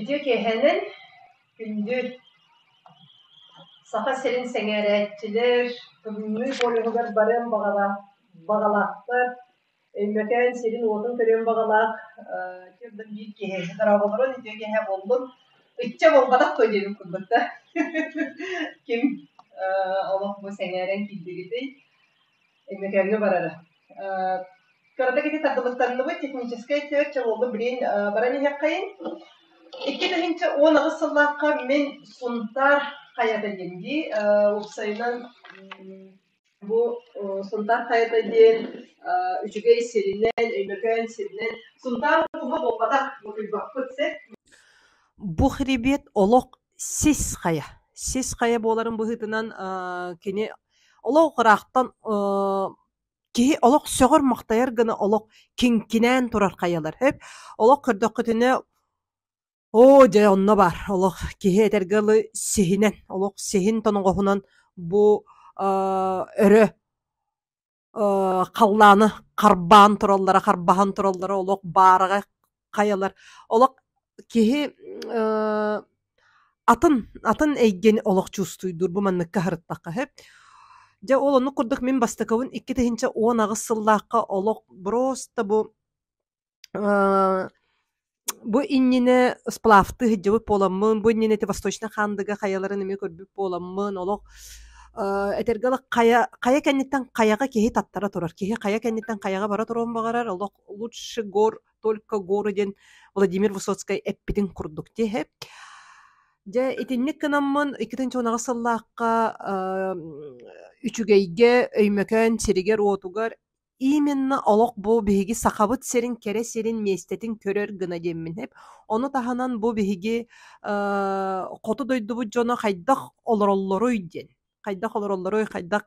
Үтүө киэһэнэн, күндү Саха сирин сэҥээрээччилэр, Тымныы полюһугар барыан баҕалаах баҕалаахтар, Өймөкөөн сирин-уотун көрүөн баҕалаах түөрт да биир киһи дорооболорун, үтүө киэһэ буоллун. Ычча буолбатах дуо диэбит курдук да. Ким олох бу сэҥээрэн киирдигитий? Өймөкөөҥҥө барара. Кыратык ити тардылыктанныбыт, техническэй төрт чолуолу билин баран иһиэххэйин. 2018 сыллаахха мин Сунтаар хайата диэн дии, уопсайынан бу Сунтаар хайата диэн үчүгэй сиринэн, Өймөкөөн сиринэн, Сунтаар улууһа буолбатах, бутуйбаппыт сөп. Бу хребет олох сис хайа. Сис хайа буоларын быһыытынан кини олох ыраахтан киһи олох сөҕөр-махтайар гына олох киҥкинээн турар хайалар. Сөп. Олох көрдөххүтүнэ, оо дьэ онно баар олох киһи этэргэ дылы сиһинэн, олох сиһин тоноҕоһунан бу өрө халлааны харбаан тураллара, харбаһан тураллара олох баараҕай хайалар. Олох киһи атын атын эйгэни олох чувствуйдуур бу манныкка сырыттахха сөп. Дьэ ол оннук курдук мин бастакыбын 2018 сыллаахха олох просто бу бу иннинэ сплавтыы сылдьыбыт буоламмын, бу иннинэ ити Восточнай Хаандыга хайаларын эмиэ көрбүт буоламмын, олох этэргэ дылы хайа хайа кэнниттэн хайаҕа киһи таттара турар. Киһи хайа кэнниттэн хайаҕа бара туруон баҕарар, олох лучше гор только горы диэн Владимир Высоцкай эппитин курдук дии. Дьэ итинник гынаммын 2018 сыллаахха үчүгэйгэ Өймөкөөн сиригэр-уотугар именно олох бу биһиги Сахабыт сирин кэрэ сирин миэстэтин көрөр гына диэммин эп. Ону таһынан бу биһиги хоту дойдубут дьоно хайдах олороллоруй диэн, хайдах олороллоруй, хайдах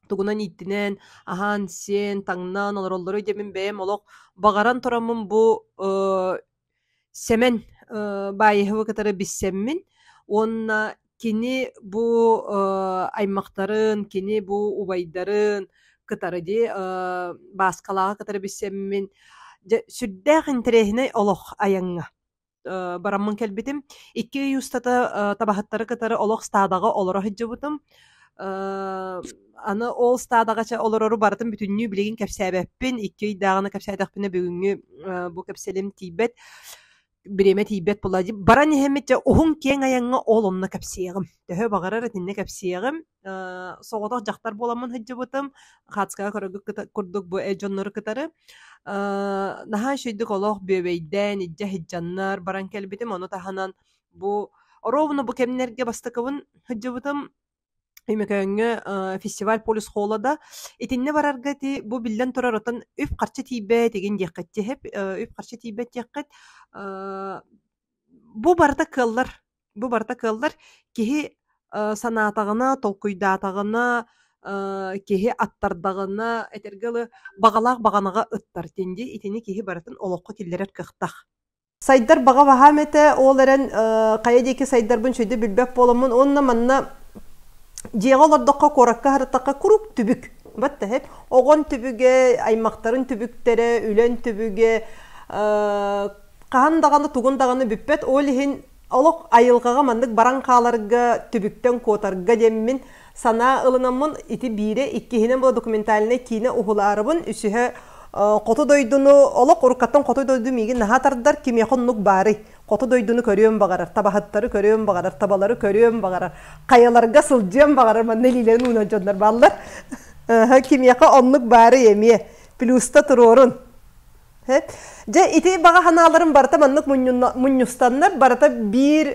тугунан ииттинэн, аһаан-сиэн, таҥнан олороллоруй диэммин бэйэм олох баҕаран тураммын бу Сэмэн Баайыһабы кытары билсэммин уонна кини бу аймахтарын, кини бу убайдарын кытары дии Бааскалааҕы кытары билсэммин дьэ сүрдээх интэриэһинэй олох айаҥҥа бараммын кэлбитим. 2 ый устата табаһыттары кытары олох стадаҕа олоро сылдьыбытым. Аны ол стадаҕа чэ олорору барытын бүтүннүү билигин кэпсээбэппин, 2 ыйдааҕыны кэпсээтэхпинэ бүгүҥҥү бу кэпсэлим тиийбэт, бириэмэ тиийбэт буолла. Баран иһэммит дьэ уһун киэҥ айаҥҥа ол онно кэпсиэҕим. Төһө баҕарар итиннэ кэпсиэҕим. Соҕотох дьахтар буоламмын сылдьыбытым. Хацкаҕа көрөргүт курдук бу эр дьоннору кытары. Наһаа үчүгэйдик олох бүөбэйдээн, илдьэ сылдьаннар баран кэлбитим. Ону таһынан бу ровно бу кэмнэргэ бастакыбын сылдьыбытым. Өймөкөөҥҥө фестиваль Полюс Холода. Итиннэ барарга ити бу биллэн турар оттон үп-харчы тиийбэт игин диэххит тиһэп, үп-харчы тиийбэт диэххит. Бу барыта кыаллар. Бу барыта кыаллар. Киһи санаатаҕына, толкуйдаатаҕына, киһи аттардаҕына, этэргэ дылы, баҕалаах баҕанаҕа ыттар диэн дии. Итини киһи барытын олоххо киллэрэр кыахтаах. Сайдар баҕа баһаам этэ, ол эрэн хайа диэки сайдарбын сүдү билбэт буоламмын уонна манна дьиэҕэ олордоххо, куоракка сырыттахха куруук түбүк. Баттаһып, оҕон түбүгэ, аймахтарын түбүктэрэ, үлэн түбүгэ, хаһан даҕаны тугун даҕаны бүппэт. Ол иһин олох айылҕаҕа маннык баран хааларга, түбүктэн куотарга диэммин санаа ылынаммын ити биирэ, иккиһинэн була документальнай киинэ уһулаарыбын, үсүһэ хоту дойдуну олох уруккаттан хоту дойду миигин наһаа тардар, кимиэхэ оннук баарый? Хоту дойдуну көрүөн баҕарар, табаһыттары көрүөн баҕарар, табалары көрүөн баҕарар, хайаларга сылдьыан баҕарар, манна илиилэрин уунан дьоннор бааллар. Кимиэхэ оннук баарый эмиэ? Плюста туруорун. Дьэ, ити баҕа санааларым барыта маннык мунньустаннар, барыта биир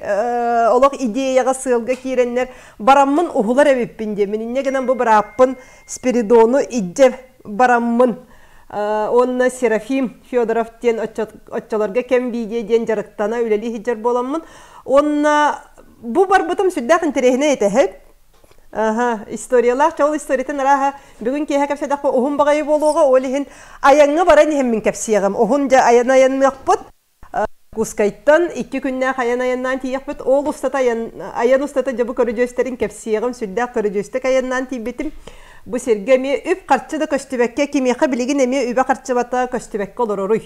олох идеяҕа, сыалга киирэннэр бараммын уһулар эбиппин диэммин. Инньэ гынан бу бырааппын Спиридону илдьэ бараммын уонна Серафим Федоров диэн оччолорго кэм видео диэн дьарыктана үлэлии сылдьар буоламмын. Уонна бу барбытым сүрдээх интэриэһинэй этэ. Аха, историялаах чоҕул историятын арааһа бүгүн киэһэ кэпсэтэхпэ уһун баҕайы буолуоҕа, ол иһин айаҥҥа баран иһэммин кэпсиэҕим. Уһун дьэ айан айанныахпыт. Кускайтан 2 күннээх айан айаннаан тиийиэхпит. Ол устата айан, айан устата дьэ бу көрүдьүөстэрин кэпсиэҕим. Сүрдээх көрүдьүөстүк айаннаан тиийбитим. Бу сиргэ эмиэ үп-харчы да көстүбэккэ, кимиэхэ билигин эмиэ үбэ-харчыбата көстүбэккэ олороруй.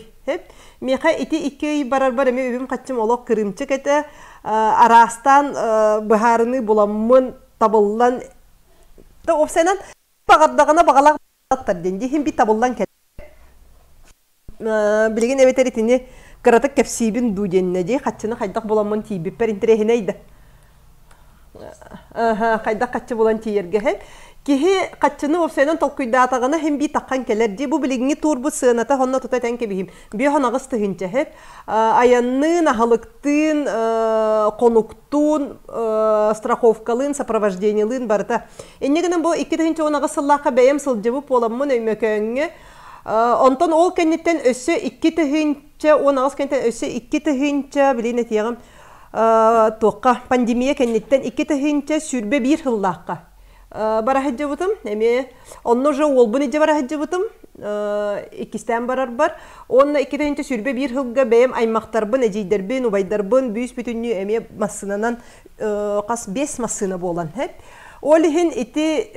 Миэхэ ити 2 ый барарбар эмиэ үбүм-харчым олох кырыымчык этэ. Араастаан быһаарыныы буламмын, табыллан, да уопсайынан баҕардаҕына баҕалаах диэн дии би табыллан кэлэр. Билигин эбэтэр итини кыратык кэпсиибин дуу диэннэ дии хаччыны хайдах буламмын тиийбиппэр интэриэһинэй да. Хайдах хаччы булан тиийэргэ киһи хаччыны уопсайынан толкуйдаатаҕына хим би таххан кэлэр дии. Бу билиҥҥи туурбут сыаната онно тута этэн кэбиһим. 58 тыһыынча хэп. Айанныын, аһылыктыын, хонуктуун, страховкалыын, сопровождениелыын барыта. Инньэ гынан бу 2018 сыллаахха бэйэм сылдьыбыт буоламмын Өймөкөөҥҥө. Онтон ол кэнниттэн өссө 2018 кэнниттэн өссө 2000 билин этиэҕим туохха пандемия кэнниттэн 2021 сыллаахха бара сылдьыбытым. Эмиэ онно уже уолбун илдьэ бара сылдьыбытым иккистээн барарбар. Уонна 2021 сылга бэйэм аймахтарбын, эдьиийдэрбин, убайдарбын бүүс бүтүннүү эмиэ массыынанан хас 5 массыына буолан хэп. Ол иһин ити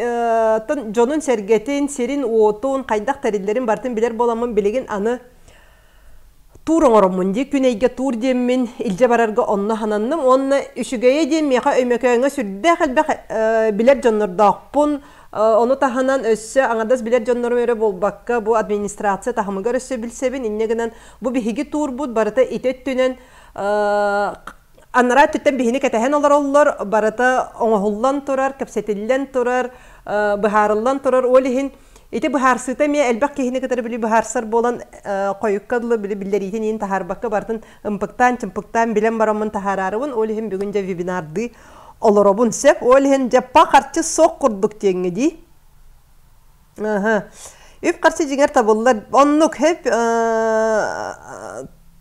дьонун сэргэтин, сирин уотун, хайдах тэриллэрин барытын билэр буоламмын билигин аны тур оҥороммун дии күн эйгэ тур диэммин илдьэ барарга онно хананным. Уонна үчүгэйэ диэн миэхэ Өймөкөөҥҥө сүрдээх элбэх билэр дьоннордоохпун. Ону таһынан өссө аҥардас билэр дьоннорум эрэ буолбакка бу администрация таһымыгар өссө билсэбин. Инньэ гынан бу биһиги туурбут барыта ити өттүнэн анараа өттүттэн биһини кэтэһэн олороллор, барыта оҥоһуллан турар, кэпсэтиллэн турар, быһаарыллан турар. Ол иһин ити быһаарсыыта эмиэ элбэх киһини кытары били быһаарсар буолан хойукка дылы били биллэриитин иин таһаарбакка барытын ымпыктаан-чымпыктаан билэн бараммын таһаараарыбын. Ол иһин бүгүн дьэ вебинардыы олоробун сөп. Ол иһин дьэ па харчы суох курдук диэҥҥэ дии. Үп-харчы дьиҥэр табыллар. Оннук хэп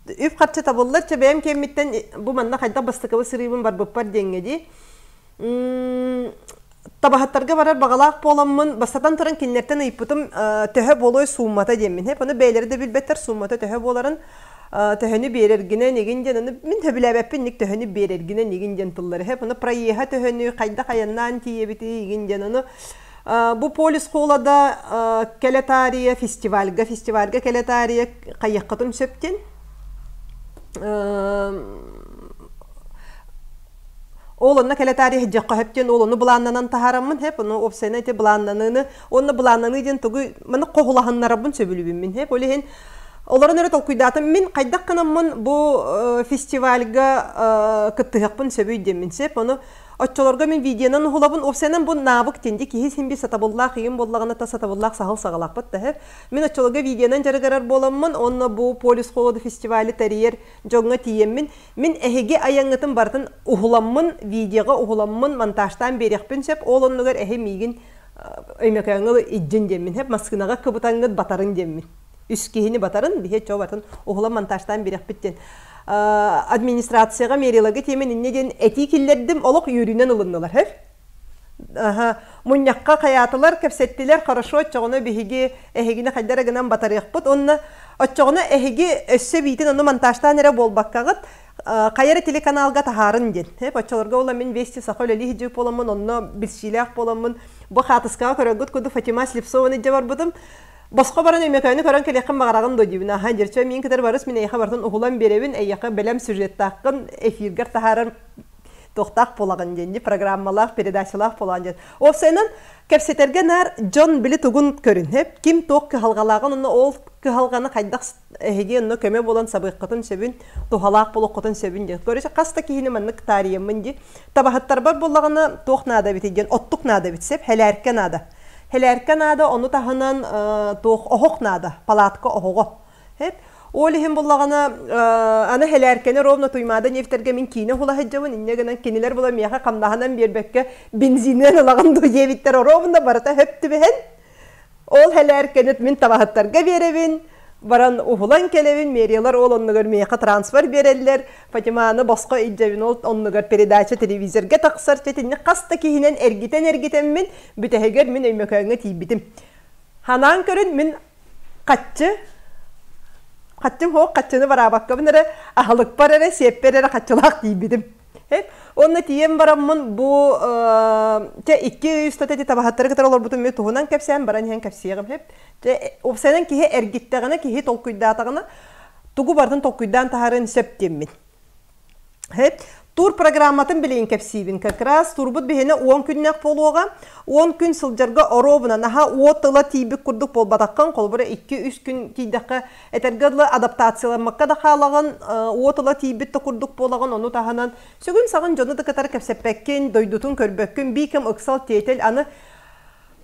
үп-харчы табыллар. Чэ бэйэм киэммиттэн бу манна хайдах бастакыбы сырыыбын барбыппар диэҥҥэ дии. Табаһыттарга барар баҕалаах буоламмын, бастатан туран кинилэртэн ыйыппытым төһө буолуой сууммата диэммин. Хэп ону бэйэлэрэ да билбэттэр сууммата төһө буоларын, төһөнү биэрэргинэн игин диэн, ону мин сөбүлээбэппин ник төһөнү биэрэргинэн игин диэн тыллары. Хэп ону проеһа төһөнү, хайдах айаннаан тиийэбитий игин диэн, ону бу Полюс Холода кэлэ фестивальга, фестивальга кэлэ таарыйа хайыаххытын сөп диэн. Ол онно кэлэ таарыйа сылдьыахха сөп диэн, ол ону былааннанан таһаараммын хэп, ону уопсайынан ити былааннаныыны, уонна былааннаныы диэн тугу маны хоһулаһыннарарбын сөбүлүүбүн мин хэп. Ол иһин олорон эрэ толкуйдаатым, мин хайдах гынаммын бу фестивальга кыттыһыахпын сөбүй диэммин сөп. Ону оччолорго мин видеонан уһулабын, уопсайынан бу навык диэн киһи син бир сатабыллаах ийим буоллаҕына та сатабыллаах саһыл саҕалаахпыт да хэп. Мин оччолорго видеонан дьарыгырар буоламмын, онно бу Полюс Холода фестивали тэрийэр дьоҥҥо тиийэммин, мин эһиги айаҥҥытын барытын уһуламмын, видеоҕа уһуламмын, монтажтаан биэриэхпин сөп, ол оннугар эһи миигин Өймөкөөҥҥө илдьин диэммин, хэп массыынаҕа кыбытаҥҥыт батарын диэммин. Үс киһини батарын, биһи чоо батын уһулан монтажтаан биэриэхпит диэн. Администрацияҕа мэрилага тиэмэн инньэ диэн этии киллэрдим, олох үөрүүнэн ылыннылар, хэп. Мунньахха хайаатылар, кэпсэттилэр, хорошо, оччоҕуна биһиги эһигини хайда эрэ гынан батарыахпыт, уонна оччоҕуна эһиги өссө биитин ону монтажтаан эрэ буолбаккаҕыт, хайа эрэ телеканалга таһаарын диэн. Оччолорго буола мин Вести Саха үлэлии сылдьыбыт буоламмын, онно билсиилээх буоламмын, бу хаатыскаҕа көрөргүт курдук Фатима Слепцованы илдьэ барбытым. Босхо баран Өймөкөөнү көрөн кэлиэххин баҕараҕын дуо диибин. Аха, дьэрчэ миин кытары барыс, мин эйиэхэ барытын уһулан биэрэбин, эйиэхэ бэлэм сюжеттааххын эфиргэр таһаарар туохтаах буолаҕын диэн, дии программалаах, передачалаах буолаҕын диэн. Уопсайынан, кэпсэтэргэ наар дьон били тугун көрүн, хэп, ким туох кыһалҕалааҕын, онно ол кыһалҕаны хайдах эһиги онно көмө буолан сабыаххытын сөбүн, туһалаах буолуоххутун сөбүн диэн. Көрүс, хас да киһини маннык таарыйаммын дии. Табаһыттарбар буоллаҕына туох наада эбитий диэн, оттук наада эбит, сөп, хэлээркэ наада. Хэлээркэ наада, ону таһынан туох оһох наада, палатка оһоҕо. Хэп. Ол иһин буллаҕына аны хэлээркэни ровно Туймаада нефтергэ мин киинэ уһула сылдьабын, инньэ гынан кинилэр була миэхэ хамнаһынан биэрбэккэ бензининэн ылаҕын дуо диэбиттэр ровно барыта хөп түбэһэн. Ол хэлээркэни мин табаһыттарга биэрэбин, баран уһулан кэлэбин, мериялар ол оннугар миэхэ трансфер биэрэллэр, Фатиманы босхо илдьэбин, ол оннугар передача телевизорга тахсар, итинник хас да киһинэн эргитэн-эргитэммин бүтэһигэр мин Өймөкөөҥҥө тиийбитим. Ханаан көрүн мин хаччы хаччым суох хаччыны бараабаккабын эрэ аһылыкпар эрэ сиэппэр эрэ хаччылаах тиийбитим. Хеп. Онно тиийэн бараммын бу чэ 2 устата ити табаһаттары кытары олорбутум мен туһунан кэпсээн баран иһэн кэпсиэҕим хеп. Чэ уопсайынан киһи эргиттэҕинэ, киһи толкуйдаатаҕына тугу барытын толкуйдаан таһаарыан сөп диэммин. Хеп. Тур программатын билигин кэпсиибин. Как раз турбут биһиэнэ 10 күннээх буолуоҕа. 10 күн сылдьарга оруобуна наһаа уот тыла тиийбит курдук буолбатаххын, холобура 2-3 күн тиийдэххэ этэргэ дылы адаптацияламмакка да хаалаҕын, уот ыла тиийбит да курдук буолаҕын, ону таһынан сүгүн-саҕын дьону да кытары кэпсэппэккин, дойдутун көрбөккүн, биикэм ыксал тиэтэл аны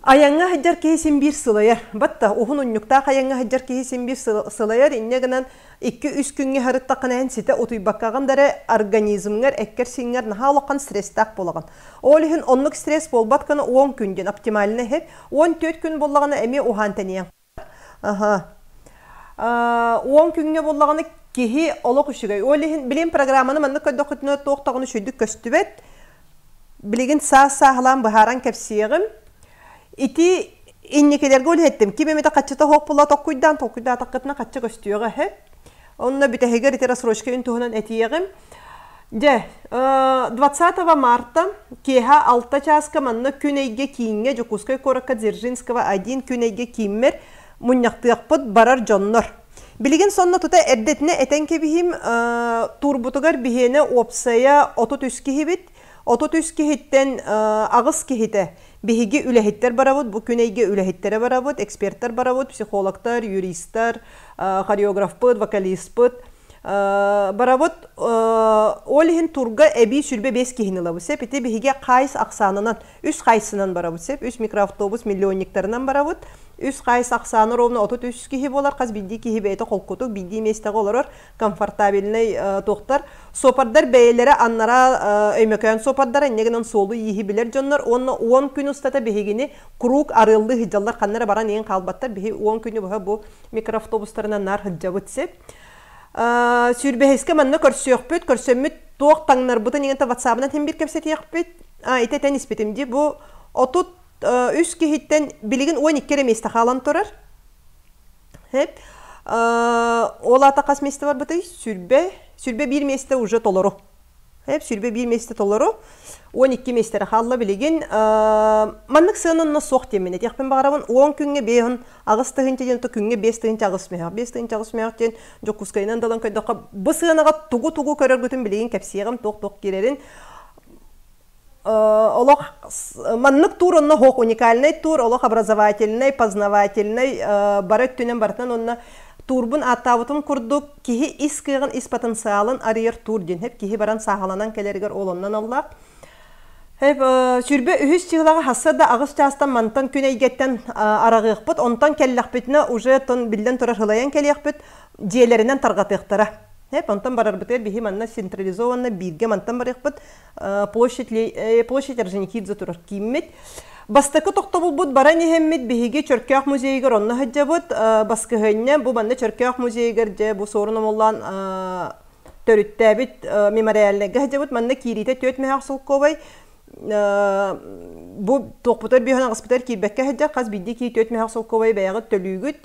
Айаҥҥа сылдьар киһи син биир сылайар. Батта уһун унньуктаах айаҥҥа сылдьар киһи син биир сылайар. Инньэ гынан 2-3 күҥҥэ сырыттаххына эн ситэ утуйбаккаҕын да эрэ организмҥар, эккэр-сииҥҥэр наһаа улахан стресстээх буолаҕын. Ол иһин оннук стресс буолбат гына 10 күн диэн оптимальный иһит. 14 күн буоллаҕына эмиэ уһаан тэнийэн. Аха. 10 күҥҥэ буоллаҕына киһи олох үчүгэй. Ол иһин билим программаны маннык көрдөххүтүнэ туох даҕаны үчүгэйдик көстүбэт. Билигин саас-сааһылаан быһааран кэпсиэҕим. Ити инникилэргэ үлэһиттим. Ким эмитэ хаччыта суох буолла толкуйдаан, толкуйдаатаххытына хаччы көстүөҕэ үһү. Онно бүтэһигэр ити рассрочка үн туһунан этиэҕим. Дьэ, 20 марта киэһэ 6 чааска манна Күн эйгэ кииҥҥэ Дьокуускай куоракка Дзержинского 1 Күн эйгэ кииммэр мунньахтыахпыт барар дьоннор. Билигин сонно тута эрдэтинэ этэн кэбиһим, туурбутугар биһиэнэ уопсайа 33 киһибит. 33 киһиттэн аҕыс киһитэ биһиги үлэһиттэр барабыт, бу күн эйгэ үлэһиттэрэ барабыт, эксперттэр барабыт, психологтар, юристар, хореографпыт, вокалистпыт барабыт. Ол иһин турга эбии 25 киһини ылабыт. Сеп ити биһиги хайс ахсаанынан, үс хайсынан барабыт. Сеп үс микроавтобус миллионниктарынан барабыт. Үс хайс ахсааны ровно 33 киһи буолар, хас биирдии киһи бэйэтэ холкутук, биирдии миэстэҕэ олорор, комфортабельный туохтар. Суопардар бэйэлэрэ аннараа Өймөкөөн суопардара, инньэ гынан суолу-ииһи билэр дьоннор уонна 10 күн устата биһигини куруук арыаллыы сылдьаллар, ханна эрэ баран иһэн хаалбаттар. Биһи 10 күнү быһа бу микроавтобустарынан наар сылдьабыт сеп. Сүүрбэһискэ манна көрсүөхпүт, көрсөммүт туох таҥнарбытын иҥэн ватсабынан син биир кэпсэтиэхпит. Ити этэн испитим дии, бу 33 киһиттэн билигин 12 эрэ миэстэ хаалан турар. Хэп. Ол аата хас миэстэ барбытый? 21 миэстэ уже толору. Хэп, 21 миэстэ толору. 12 миэстэрэ хаалла билигин. Маннык сыананна суох диэммин этиэхпин баҕарабын. 10 күҥҥэ 58 тыһыынча диэн күҥҥэ 5 тыһыынча аҕыс мөһөх. 5 тыһыынча аҕыс мөһөх диэн Дьокуускайынан далан көрдөххө, бу сыанаҕа тугу-тугу көрөргүтүн билигин кэпсиэҕим, туох-туох киирэрин. Олох маннык тур онно хоох уникальный тур, олох образовательный, познавательный, бары өттүнэн барытынан онно туурбун ааттаабытым курдук киһи ис кыаҕын, ис потенциалын арыйар тур диэн хеп киһи баран сааһыланан кэлэригэр ол оннон аллаах. Хеп 23 чыһылаҕа хасса да аҕыс чаастан мантан күн эйгэттэн араҕыахпыт, онтон кэллэхпитинэ уже тон биллэн турар хылайан кэлиэхпит, дьиэлэринэн тарҕатыахтара. Хеп онтон барарбытыгар биһи манна централизованно бииргэ мантан барыахпыт, площадь, площадь Орджоникидзе турар кииммит. Бастакы тохтобулбут баран иһэммит биһиги Чөркөөх музейыгар онно сылдьабыт. Баскыһыанньа бу манна Чөркөөх музейыгар дьэ бу Суорун Омоллоон төрүттээбит мемориальнайга сылдьабыт. Манна киириитэ 4 мөһөөх солкуобай. Бу туохпутар биһөн аҕыспытар киирбэккэ сылдьар хас биирдии киһи 4 мөһөөх солкуобай бэйэҕит төлүүгүт.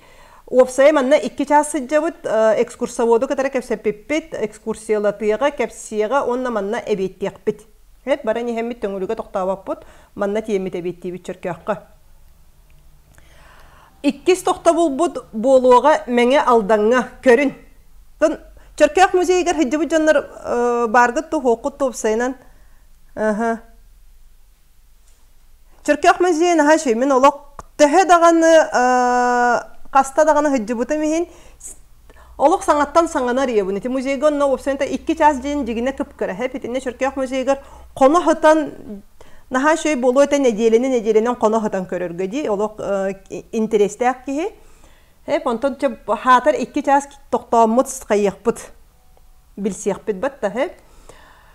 Уопсайа манна 2 чаас сылдьабыт, экскурсоводу кытары кэпсэппиппит, экскурсиялатыаҕа, кэпсиэҕэ уонна манна эбиэттиэхпит. Эт баран иһэммит Төҥүлүгэ тохтообоппут, манна тиэммит эбиэттиибит Чөркөөххө. Иккис тохтобулбут буолуоҕа Мэҥэ Алдаҥҥа көрүн. Тон Чөркөөх музейыгар сылдьыбыт дьоннор бааргыт туһуоххут туопсайынан. Аха. Чөркөөх музейа наһаа үчүгэй. Мин олох төһө даҕаны хаста даҕаны сылдьыбытым иһин олох саҥаттан саҥаны арыйабын. Ити музейга онно уопсайынан 2 чаас диэн дьигинэ кып-кыра. Хэп итиннэ Чөркөөх музейыгар хоно сытан наһаа үчүгэй буолуо этэ нэдиэлэни нэдиэлэнэн хоно сытан көрөргө дии. Олох интэриэстээх киһи. Хэп онтон хаатар 2 чаас тохтооммут хайыахпыт. Билсиэхпит батта хэп.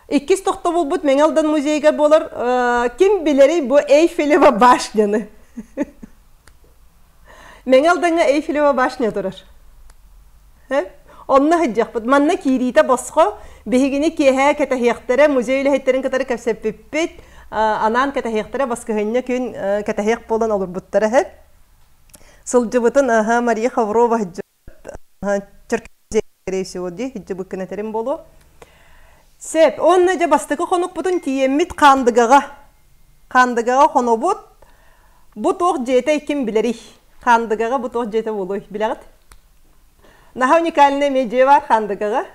Иккис тохтобулбут Мэҥэ Алдан музейыгар буолар. Ким билэрий бу Эйфелева башняны? Мэҥэ Алдаҥҥа Эйфелева башня турар. Онно сылдьыахпыт. Манна киириитэ босхо. Биһигини киэһээ кэтэһиэхтэрэ, музей үлэһиттэрин кытары кэпсэппиппит. Анаан кэтэһиэхтэрэ, баскыһынньа күн кэтэһиэх буолан олорбуттара. Сылдьыбытын Мария Хаврова скорее всего, дии, сылдьыбыккын этэрим буолуо. Сөп. Онно дьэ бастакы хонукпутун тиийэммит Хаандыгаҕа. Хаандыгаҕа хонобут. Бу туох дьиэтэй ким билэрий? Хаандыгаҕа бу туох дьиэтэ буолуой? Билэҕит? Наһаа уникальный эмиэ дьиэ баар Хаандыгаҕа.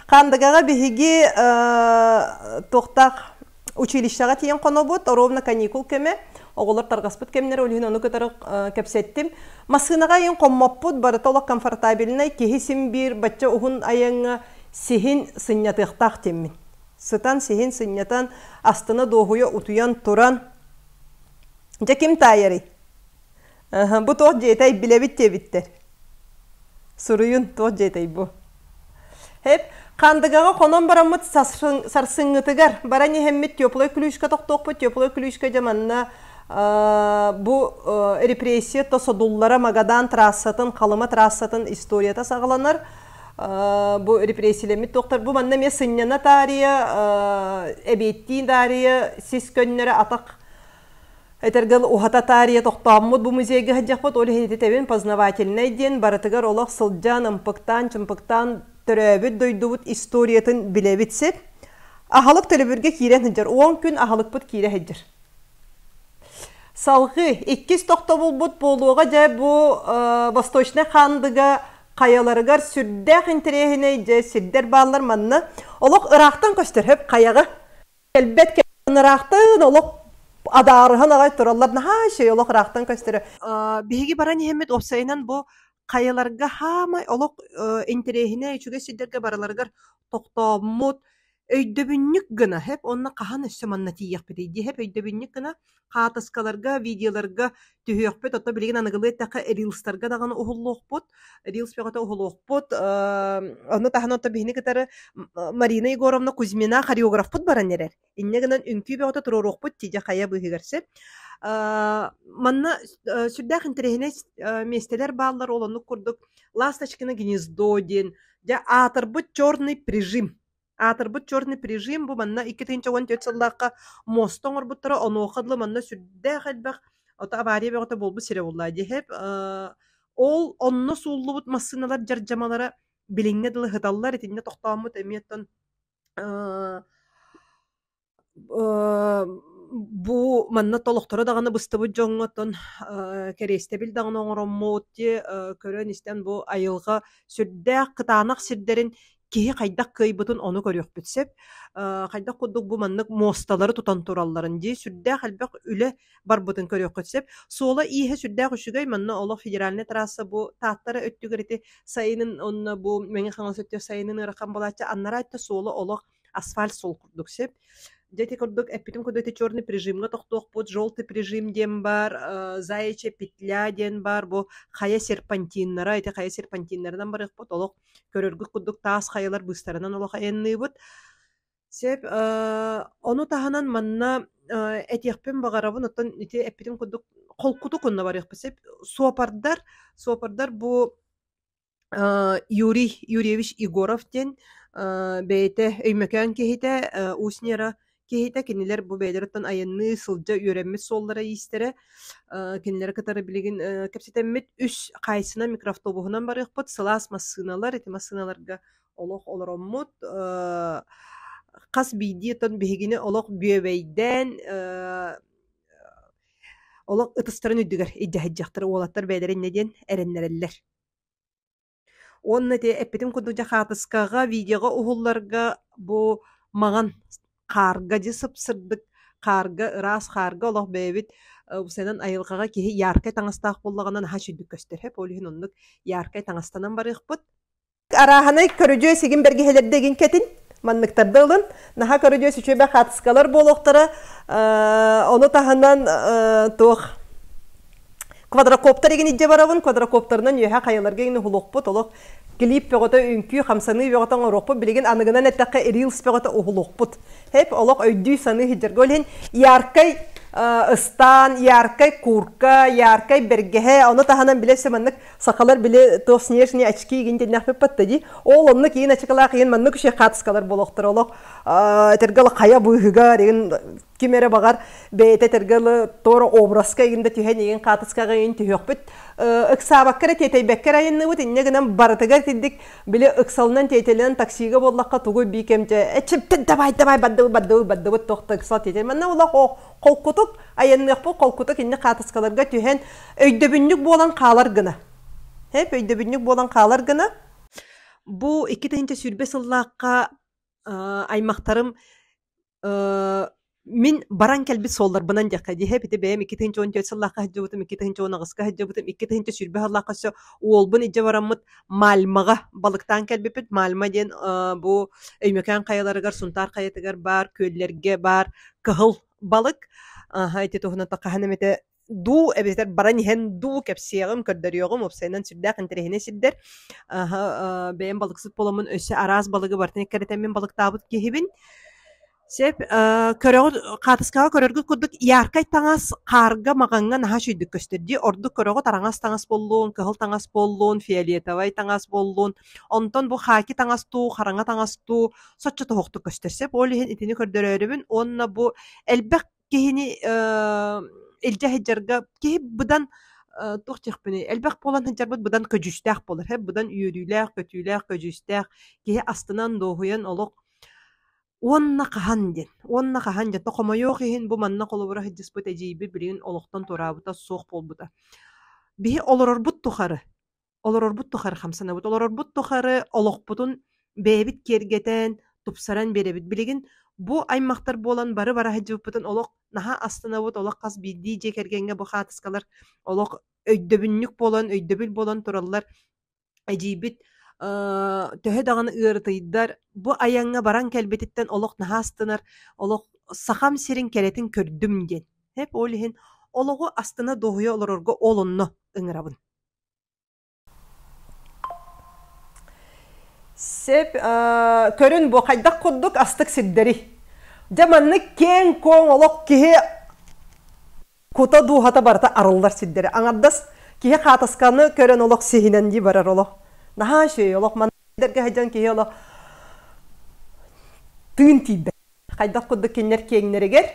Хаандыгаҕа биһиги туохтаах училищеҕа тиийэн хонобут, ровно каникул кэмэ, оҕолор тарҕаспыт кэмнэрэ, ол иһин ону кытары кэпсэттим. Массыынаҕа айан хоммоппут, барыта олох комфортабельнай, киһи син биир бачча уһун айаҥҥа сиһин сынньатыахтаах диэммин. Сытан сиһин сынньатан, астына дуоһуйа утуйан туран, дьэ ким таайарый? Бу туох дьиэтэй билэбит диэбиттэр. Суруйун туох дьиэтэй бу? Хэп, Хандыгаҕа хонон бараммыт сарсыҥҥытыгар баран иһэммит теплай ключка тохтуохпут, теплай ключка дьэ манна бу репрессия то содуллара Магадан трассатын, Халыма трассатын историята саҕаланар. Бу репрессиялэммит туохтар бу манна эмиэ сынньана таарыйа, эбиэттии таарыйа, сис көннөрө атах Этэргэл уһата таарыйа тохтооммут бу музейга сылдьахпыт, ол иһин ити познавательнай диэн барытыгар олох сылдьан, ымпыктаан-чымпыктаан төрөөбүт дойдубут историятын билэбит сир. Аһылык төлөбүргэ киирэн сылдьар, 10 күн аһылыкпыт киирэ сылдьар. Салгыы, иккис тохтобулбут буолуоҕа дьэ бу Восточнай Хаандыга хайаларыгар сүрдээх интэриэһинэй дьэ сирдэр бааллар манна. Олох ыраахтан көстөр хөп хайаҕа. Кэлбэт ыраахтан олох адаарыһан аҕай тураллар наһаа үчүгэй олох ыраахтан көстөрө. Биһиги баран иһэммит уопсайынан бу хайаларга хаамай олох интэриэһинэй үчүгэй сирдэргэ барыларыгар тохтооммут өйдөбүнньүк гына һэп уонна хаһан өссө манна тиийиэхпитий дии һэп өйдөбүнньүк гына хаатыскаларга, видеоларга түһүөхпүт, оттон билигин аныгылыы эттэххэ рилстарга даҕаны уһуллуохпут, рилс бөҕөтө уһулуохпут. Ону таһынан оттон биһини кытары Марина Егоровна Кузьмина хореографпыт баран эрэр. Инньэ гынан үҥкүү бөҕөтө туруоруохпут тиийэ хайа быыһыгар сөп. Манна сүрдээх интэриэһинэй миэстэлэр бааллар, ол оннук курдук Ласточкино гнездо диэн, дьэ аатырбыт черный прижим. Аатырбыт черный прижим бу манна 2014 сыллаахха муоста оҥорбуттара, онуоха дылы манна сүрдээх элбэх ото авария бөҕөтө буолбут сирэ буолла диэһэп. Ол онно сууллубут массыыналар дьардьамалара билиҥҥэ дылы сыталлар, итиннэ тохтооммут эмиэ оттон бу манна толохторо даҕаны быстыбыт дьоҥҥо оттон кэриэстэбил даҕаны оҥороммут дии көрөн-истэн бу айылҕа сүрдээх кытаанах сирдэрин киһи хайдах кыайбытын ону көрүөхпүт сөп. Хайдах курдук бу маннык муосталары тутан туралларын дии сүрдээх элбэх үлэ барбытын көрүөххүт сөп. Суола-ииһэ сүрдээх үчүгэй, манна олох федеральнай трасса бу Тааттара өттүгэр ити сайынын онно бу Мэҥэ Хаҥалас өттүгэр сайынын ыарахан буолааччы, аннараа өттө суола олох асфальт суол курдук сөп. Дьэ ити курдук эппитим курдук ити черный прижимҥа тохтуохпут, желтый прижим диэн баар, заячья петля диэн баар, бу хайа серпантиннара, ити хайа серпантиннарынан барыахпыт, олох көрөргүт курдук таас хайалар быыстарынан олох айанныыбыт. Сөп, ону таһынан манна этиэхпин баҕарабын, оттон ити эппитим курдук холкутук онно барыахпыт сөп. Суопардар, суопардар бу Юрий Юрьевич Егоров диэн бэйэтэ Өймөкөөн киһитэ, Усть-Нера киһитэ, кинилэр бу бэйэлэриттэн айанныы сылдьа үөрэммит суоллара-иистэрэ. Кинилэри кытары билигин кэпсэтэммит үс хаайсынан микроавтобуһунан барыахпыт, сылаас массыыналар, ити массыыналарга олох олороммут хас биирдии оттон биһигини олох бүөбэйдээн олох ытыстарын үрдүгэр илдьэ сылдьыахтара уолаттар бэйэлэрэ инньэ диэн эрэннэрэллэр. Уонна ити эппитим курдук дьэ хаартыскаҕа, видеоҕа уһулларга бу маҥан хаарга дьи сып-сырдык хаарга, ыраас хаарга олох бэйэбит усанан айылҕаҕа киһи яркай таҥастаах буоллаҕына наһаа үчүгдүк көстөр һэп. Ол иһин оннук яркай таҥастанан барыахпыт. Арааһынай көрүдьүөс игин бэргэһэлэрдэ игин кэтин, манныктарда ылын. Наһаа көрүдьүөс үчүгэй хаартыскалар буолуохтара. Ону таһынан туох квадрокоптер игин илдьэ барабын, квадрокоптерынан үөһэ хайаларга игин уһулуохпут, олох клип бөҕөтө, үҥкүү, хамсаныы бөҕөтө оҥоруохпут, билигин аныгынан эттэххэ рилс бөҕөтө уһулуохпут. Хэп олох өйдүү саныы сылдьарга ол иһин яркай ыстаан, яркай курка, яркай бэргэһэ, ону таһынан билэ маннык сахалар били туох снежные очки игин диэннэхпит батта дии. Ол оннук иин ачыкалаах иин маннык үчүгэй хаатыскалар буолуохтара олох этэргэ хайа быыһыгар игин. Ким эрэ баҕар бэйэтэ этэргэ дылы туора образка игин да түһэн игин хаатыскаҕа игин түһүөхпүт. Ыксаабакка эрэ тиэтэйбэккэ эрэ айанныыбыт инньэ гынан барытыгар итинник били ыксалынан тиэтэлинэн таксига буоллахха тугу бии кэмчэ эчиптэн давай давай бардыбыт бардыбыт бардыбыт туох да ыксал тиэтэл манна олох холкутук айанныахпыт холкутук инник хаатыскаларга түһэн өйдөбүнньүк буолан хаалар гына. Хэп өйдөбүнньүк буолан хаалар гына. Бу 2020 сыллаахха аймахтарым Мин баран кэлбит суолларбынан диэххэ дии ити бэйэм 2014 сыллаахха сылдьыбытым, 2018-ка сылдьыбытым, 2020 сыллаахха өссө уолбун илдьэ бараммыт Мальмаҕа балыктаан кэлбиппит. Мальма диэн бу Өймөкөөн хайаларыгар, Сунтаар хайатыгар баар күөллэргэ баар кыһыл балык. Аһа ити туһунан хаһан эмэтэ дуу эбэтэр баран иһэн дуу кэпсиэҕим, көрдөрүөҕүм, уопсайынан сүрдээх интэриэһинэй сирдэр. Аһа, бэйэм балыксыт буоламмын өссө араас балыгы барытын эккирэтэммин балыктаабыт киһибин. Сөп, көрөҕүт, хаатыскаҕа көрөргүт курдук яркай таҥас хаарга, маҕаҥҥа наһаа үчүгэйдик көстөр дии. Ордук көрөҕүт араҥас таҥас буоллун, кыһыл таҥас буоллун, фиолетовай таҥас буоллун. Онтон бу хаки таҥас дуу, хараҥа таҥас дуу соччо тоһуохтук көстөр. Сөп, ол иһин итини көрдөрөөрүбүн уонна бу элбэх киһини илдьэ сылдьарга киһи быдан туох диэхпиний элбэх буолан сылдьарбыт быдан көдьүүстээх буолар һэ быдан үөрүүлээх көтүүлээх көдьүүстээх киһи астынан дуоһуйан олох уонна хаһан диэн уонна хаһан диэн хомойуох иһин бу манна холобура сылдьыспыт эдьиийбит билигин олохтон туораабыта суох буолбута биһи олорорбут тухары Олорорбут тухары хамсанабыт, олорорбут тухары олохпутун бэйэбит киэргэтэн, тупсаран биэрэбит. Билигин бу аймахтар буолан бары бара сылдьыбыппытын олох наһаа астынабыт, олох хас биирдии дьиэ кэргэҥҥэ бу хаартыскалар олох өйдөбүнньүк буолан, өйдөбүл буолан тураллар. Эдьиийбит төһө даҕаны ыарытыйдар, бу айаҥҥа баран кэлбититтэн олох наһаа астынар, олох Сахам сирин кэрэтин көрдүм диэн. Һэп ол иһин олоҕу астына дуоһуйа олорорго ол онно ыҥырабын. Сөп, көрүн бу хайдах курдук астык сирдэри. Дьэ маннык киэҥ-куоҥ олох киһи кута дууһата барыта арыллар сирдэри. Аҥардас киһи хаатасканы көрөн олох сиһинэн дии барар олох. Наһаа үчүгэй олох маннык сирдэргэ сылдьан киһи олох тыын тиийбэт. Хайдах курдук кинилэр киэҥнэригэр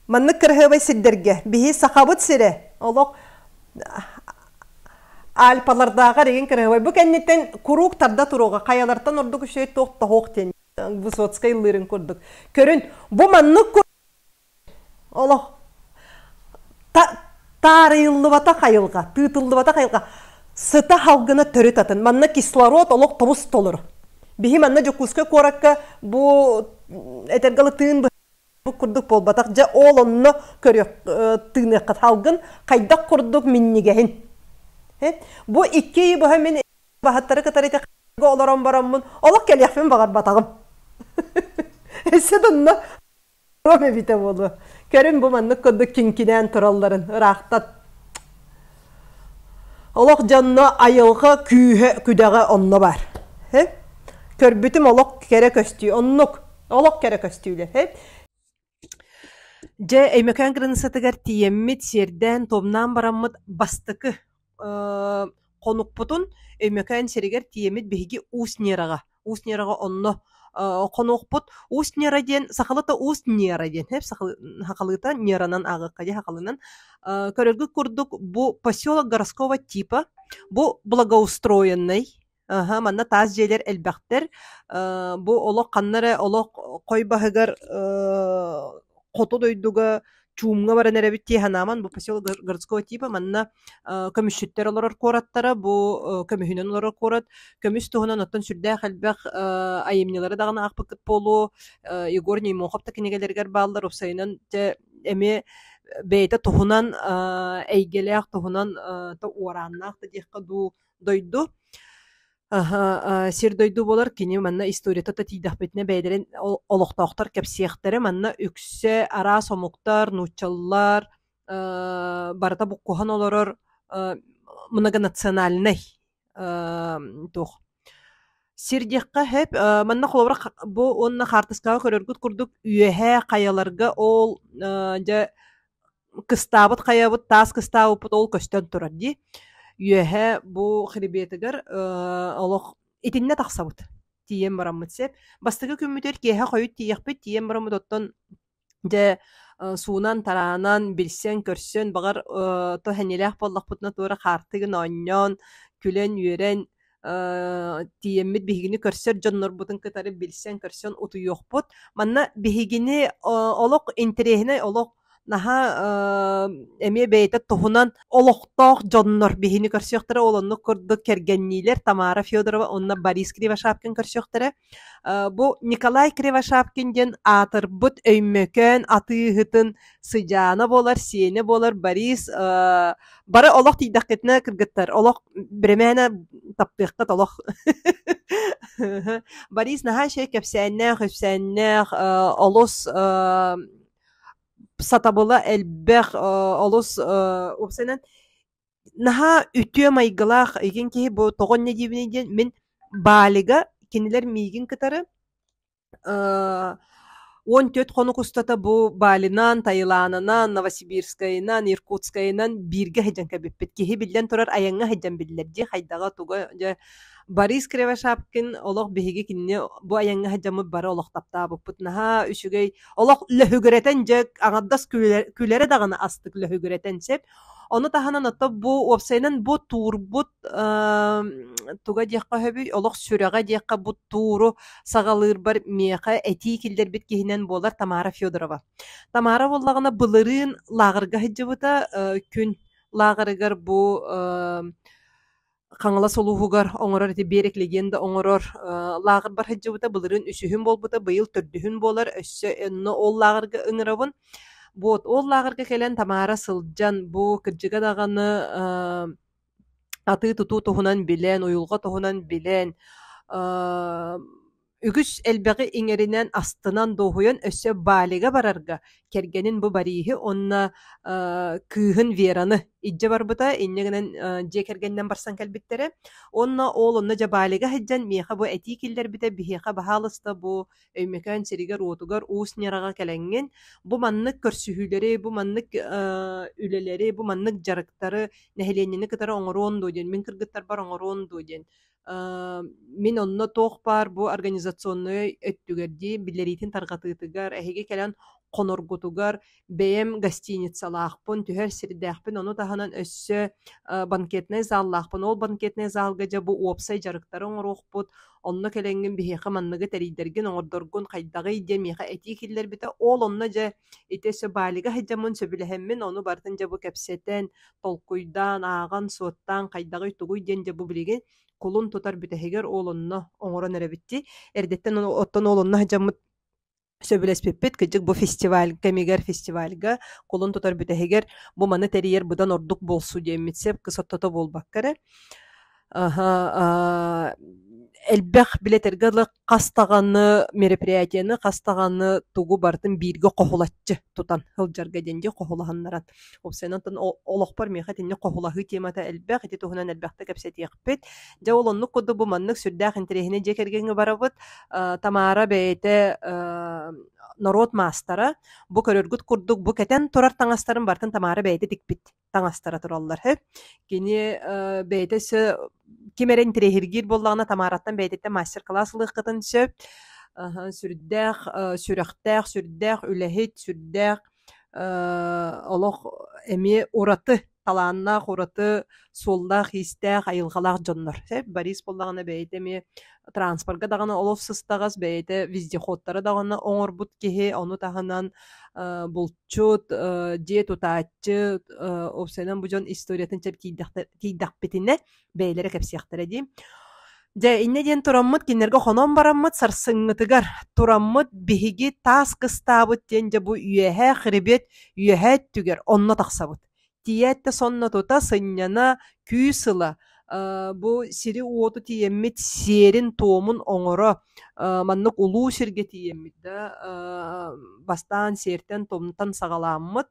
Маннык кыраһыабай сирдэргэ биһи Сахабыт сирэ олох Альпалардааҕар игин кыраһыабай. Бу кэнниттэн куруук тарда туруоҕа хайалартан ордук үчүгэй туох тоһуох диэн Высоцкай ыллыырын курдук. Көрүн, бу маннык олох таарыйыллыбатах айылҕа, тыытыллыбатах айылҕа сыта халгына төрүт атын. Манна кислород олох тобус толору. Биһи манна Дьокуускай куоракка бу этэргэ тыын Бу курдук буолбатах. Дьэ, ол онно көрүөх тыыныаххыт халгын хайдах курдук минньигэһин. Бу икки ыйы быһа мин баһаттары кытары ити олорон бараммын олох кэлиэхпин баҕарбатаҕым. Өссө да онно эбитэ буолуо. Көрүн бу маннык курдук киҥкинээн туралларын ыраахтан. Олох дьонно айылҕа күүһэ күдэҕэ онно бар. Көрбүтүм олох кэрэ көстүү. Оннук. Олох кэрэ көстүүлэр. Дьэ, Өймөкөөн кыраныыссатыгар тиийэммит, сиэрдээн-туомнаан бараммыт бастакы хонукпутун Өймөкөөн сиригэр тиийэммит биһиги Уус Нераҕа, Уус Нераҕа онно хонуохпут. Уус Нера диэн сахалыта Уус Нера диэн, сахалыыта Неранан ааҕыахха дии сахалыынан. Көрөргүт курдук бу поселок городского типа, бу благоустроенный Аһа, манна таас дьиэлэр элбэхтэр. Бу олох ханна эрэ олох хой баһыгар хоту дойдуга чуумҥа баран эрэбит дии санааман бу поселок городского типа манна көмүсчүттэр олорор куораттара бу көмүһүнэн олорор куорат. Көмүс туһунан оттон сүрдээх элбэх айымньылары даҕаны аахпыккыт буолуо. Егор Неймохов да кинигэлэригэр бааллар. Уопсайынан дьэ эмиэ бэйэтэ туһунан эйгэлээх туһунан уорааннаах да диэххэ дуу дойду сир-дойду буолар. Кини манна историята да тиийдэхпитинэ бэйэлэрин олохтоохтор кэпсиэхтэрэ. Манна үксэ араас омуктар, нууччалар барыта буккуһан олорор многонациональнай туох сир диэххэ сөп. Манна холобура бу уонна хаартыскаҕа көрөргүт курдук үөһээ хайаларга ол дьэ кыстаабыт хайабыт, таас кыстаабыппыт ол көстөн турар дии. Үөһэ бу хребетигэр олох итиннэ тахсабыт. Тиийэн бараммыт сөп. Бастакы күммүтүгэр киэһэ хойут тиийиэхпит, тиийэн бараммыт оттон дьэ суунан-тараанан, билсэн-көрсөн, баҕар то сэниэлээх буоллахпытына туора хаартыгын оонньоон, күлэн-үөрэн тиийэммит биһигини көрсөр дьоннорбутун кытары билсэн-көрсөн утуйуохпут. Манна биһигини олох интэриэһинэй олох наһаа эмиэ бэйэтэ туһунан олохтоох дьоннор биһини көрсүөхтэрэ ол оннук курдук кэргэнниилэр Тамара Федорова уонна Борис Кривошапкин көрсүөхтэрэ. Бу Николай Кривошапкин диэн аатырбыт Өймөкөөн атыыһытын сыдьаана буолар, сиэнэ буолар Борис бары олох тиийдэххитинэ кыргыттар олох бирэмээнэ таптыаххыт олох. Борис наһаа үчүгэй кэпсээннээх, үпсээннээх, олус сатабыла элбэх, олус уопсайынан наһаа үтүө майгылаах игин киһи бу тоҕо инньэ диибиний диэн мин Балига кинилэр миигин кытары 14 хонук устата бу Балинан, Таиланынан, Новосибирскайынан, Иркутскайынан бииргэ сылдьан кэлбиппит. Киһи биллэн турар айаҥҥа сылдьан биллэр дии хайдаҕа туга дьэ Борис Кривошапкин олох биһиги кинини бу айаҥҥа сылдьаммыт бары олох таптаабыппыт. Наһаа үчүгэй олох лөһүгүрэтэн дьэ аҥардас күлэрэ даҕаны астык лөһүгүрэтэн сөп. Ону таһынан ото бу уопсайынан бу туурбут туга диэххэ сөбүй олох сүрэҕэ диэххэ бу тууру саҕалыырбар миэхэ этии киллэрбит киһинэн буолар Тамара Федорова. Тамара буоллаҕына былырыын лааҕырга сылдьыбыта күн лааҕырыгар бу Хаҥалас улууһугар оҥорор ити Берег легенда оҥорор лааҕырбар сылдьыбыта былырыын үсүһүн буолбута, быйыл төрдүһүн буолар, өссө онно ол лааҕырга ыҥырабын. Вот ол лааҕырга кэлэн Тамара сылдьан бу кырдьыга даҕаны атыы-тутуу туһунан билэн, уйулҕа туһунан билэн Үгүс элбэҕи иҥэринэн, астынан, дуоһуйан өссө Балига барарга кэргэнин бу Бориһы уонна кыыһын Вераны илдьэ барбыта, инньэ гынан дьиэ кэргэнинэн барсан кэлбиттэрэ. Уонна ол онно дьэ Балига сылдьан миэхэ бу этии киллэрбитэ, биһиэхэ баһаалыста бу Өймөкөөн сиригэр-уотугар Уус Ньараҕа кэлэҥҥин бу маннык көрсүһүүлэри, бу маннык үлэлэри, бу маннык дьарыктары нэһилиэнньэни кытары оҥоруон дуо диэн, мин кыргыттарбар оҥоруон дуо диэн мин онно туох баар бу организационнай өттүгэр дии биллэриитин тарҕатыытыгар эһиги кэлэн хоноргутугар бэйэм гостиницалаахпын, түһэр сирдээхпин, ону таһынан өссө банкетнай заллаахпын. Ол банкетнай залга дьэ бу уопсай дьарыктары оҥоруохпут, онно кэлэҥҥин биһиэхэ манныгы тэрийдэргин, оҥордоргун хайдаҕый диэн миэхэ этии киллэрбитэ. Ол онно дьэ ити өссө Балига сылдьаммын сөбүлэһэммин, ону барытын дьэ бу кэпсэтэн, толкуйдаан, ааҕан-суоттаан хайдаҕый тугуй диэн дьэ бу билигин кулун тутар бүтэһигэр ол онно оҥорон эрэбит дии. Эрдэттэн оттон ол онно сылдьаммыт сөбүлэспиппит кырдьык бу фестиваль кэмигэр фестивальга кулун тутар бүтэһигэр бу маны тэрийэр быдан ордук буолсу диэммит сөп кыс ортото буолбакка эрэ аха элбэх билэтэргэ дылы хас даҕаны мероприятиены, хас даҕаны тугу барытын бииргэ хоһулаччы тутан сылдьарга диэн дии хоһулаһыннаран. Уопсайынан олохпор миэхэ итинник хоһулаһыы темата элбэх, ити туһунан элбэхтэ кэпсэтиэхпит. Дьэ ол оннук курдук бу маннык сүрдээх интэриэһинэй дьиэ кэргэҥҥэ барабыт. Тамара бэйэтэ норуот маастара. Бу көрөргүт курдук бу кэтэн турар таҥастарын барытын Тамара бэйэтэ тикпит таҥастара тураллар. Кини бэйэтэ өссө ким эрэ интэриэһиргиир буоллаҕына Тамараттан бэйэтиттэн мастер-класс ылыаххытын сөп. Сүрдээх сүрэхтээх, сүрдээх үлэһит, сүрдээх олох эмиэ ураты талааннаах, ураты суоллаах-иистээх, айылҕалаах дьоннор. Борис буоллаҕына бэйэтэ эмиэ транспорга даҕаны олус сыстаҕас, бэйэтэ вездеходтары даҕаны оҥорбут киһи, ону таһынан булчут, дьиэ тутааччы, уопсайынан бу дьон историятын чэп тиийдэхпитинэ бэйэлэрэ кэпсиэхтэрэ дии. Дьэ, инньэ диэн тураммыт, кинилэргэ хонон бараммыт, сарсыҥҥытыгар тураммыт биһиги таас кыстаабыт диэн дьэ бу үөһээ хребет үөһээ өттүгэр онно тахсабыт. Тиийээт да сонно тута сынньана, күүс ыла, бу сири-уоту тиийэммит сиэрин-туомун оҥоро, маннык улуу сиргэ тиийэммит да бастаан сиэртэн-туомтан саҕалааммыт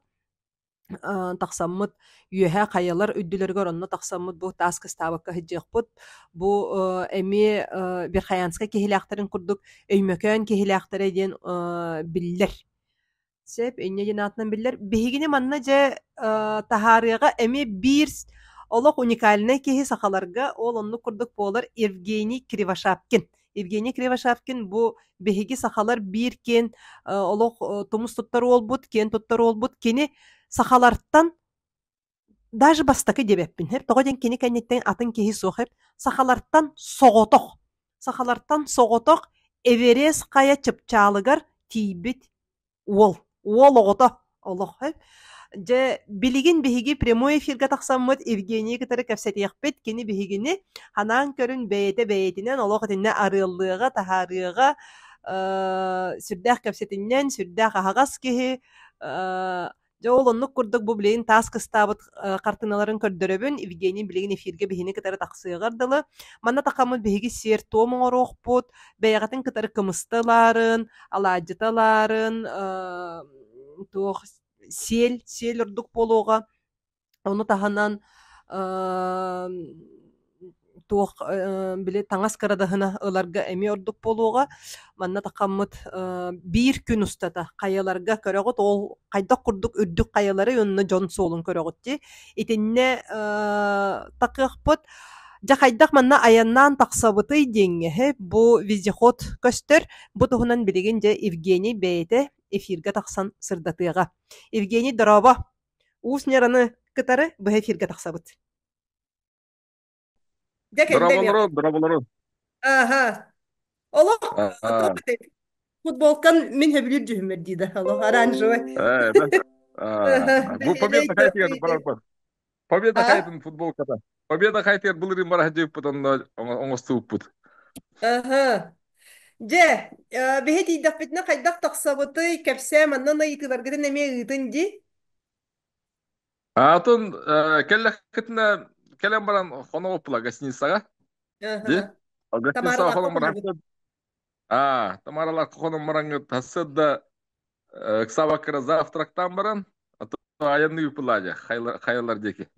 тахсаммыт үөһэ хайалар үрдүлэригэр онно тахсаммыт бу таас кыстаабакка сылдьыахпыт. Бу эмиэ Верхоянскай киһилээхтэрин курдук Өймөкөөн киһилээхтэрэ диэн биллэр. Сөп, инньэ диэн аатынан биллэр. Биһигини манна дьэ таһаарыаҕа эмиэ биир олох уникальнай киһи сахаларга ол оннук курдук буолар Евгений Кривошапкин. Евгений Кривошапкин бу биһиги сахалар биир киэн олох тумус туттар уолбут, киэн туттар уолбут. Кини сахалартан даже бастакы диэбэппин сөп, тоҕо диэн кини кэнниттэн атын киһи суох сөп. Сахалартан соҕотох, сахалартан соҕотох Эверест хайа чыпчаалыгар тиийбит уол, уол оҕото олох сөп. Дьэ, билигин биһиги прямой эфиргэ тахсаммыт Евгенийи кытары кэпсэтиэхпит. Кини биһигини ханаан көрүн бэйэтэ бэйэтинэн олох итиннэ арыаллыаҕа, таһаарыаҕа, сүрдээх кэпсэтинньэн, сүрдээх аһаҕас киһи, Дьэ ол оннук курдук бу билигин таас кыстаабыт хартыыналарын көрдөрөбүн. Евгений билигин эфиргэ биһини кытары тахсыаҕар дылы. Манна тахаммыт биһиги сиэр-туом оҥоруохпут, бэйэҕитин кытары кымыста ылаарын, алаадьыта ылаарын, туох сиэл, сиэл ордук буолуоҕа. Ону таһынан туох били таҥас кырадаһына ыларга эмиэ ордук буолуоҕа. Манна тахаммыт биир күн устата хайаларга көрөҕүт, ол хайдах курдук үрдүк хайалары уонна дьон суолун көрөҕүт дии. Итиннэ такыахпыт. Дьэ хайдах манна айаннаан тахсабытый диэҥҥэ бу вездеход көстөр. Бу туһунан билигин дьэ Евгений бэйэтэ эфиргэ тахсан сырдатыаҕа. Евгений, дорообо! Уус Ньараны кытары быһа эфиргэ тахсабыт. Дьэ кэллэ эмиэ. Дорооболору, дорооболору. Аха. Олох Аа, футболкан мин сөбүлүүр дьүһүммэр дии да. Олох оранжевый. э, да. Аа, бу Победа хайтыгар барарбар. Победа А? хайтын футболката. Победа хайтыгар былырыын бара сылдьыбыппыт онно оҥостубуппут. Аха. Дьэ, биһи тиийдэхпитинэ хайдах тахсабытый, кэпсээ, манна ыйытыыларгытын эмиэ ыытын дии. Атын кэллэххитинэ кэлэн баран хонобуппула гостиницаҕа. Ди? Аха. Гостиницаҕа Тамаралаахха хонон баран хонобут. Аа, Тамаралаахха хонон бараҥҥыт сарсыарда ыксаабаккара завтрактаан баран, а то айанныыбыппыла дьэ, хайалар диэки.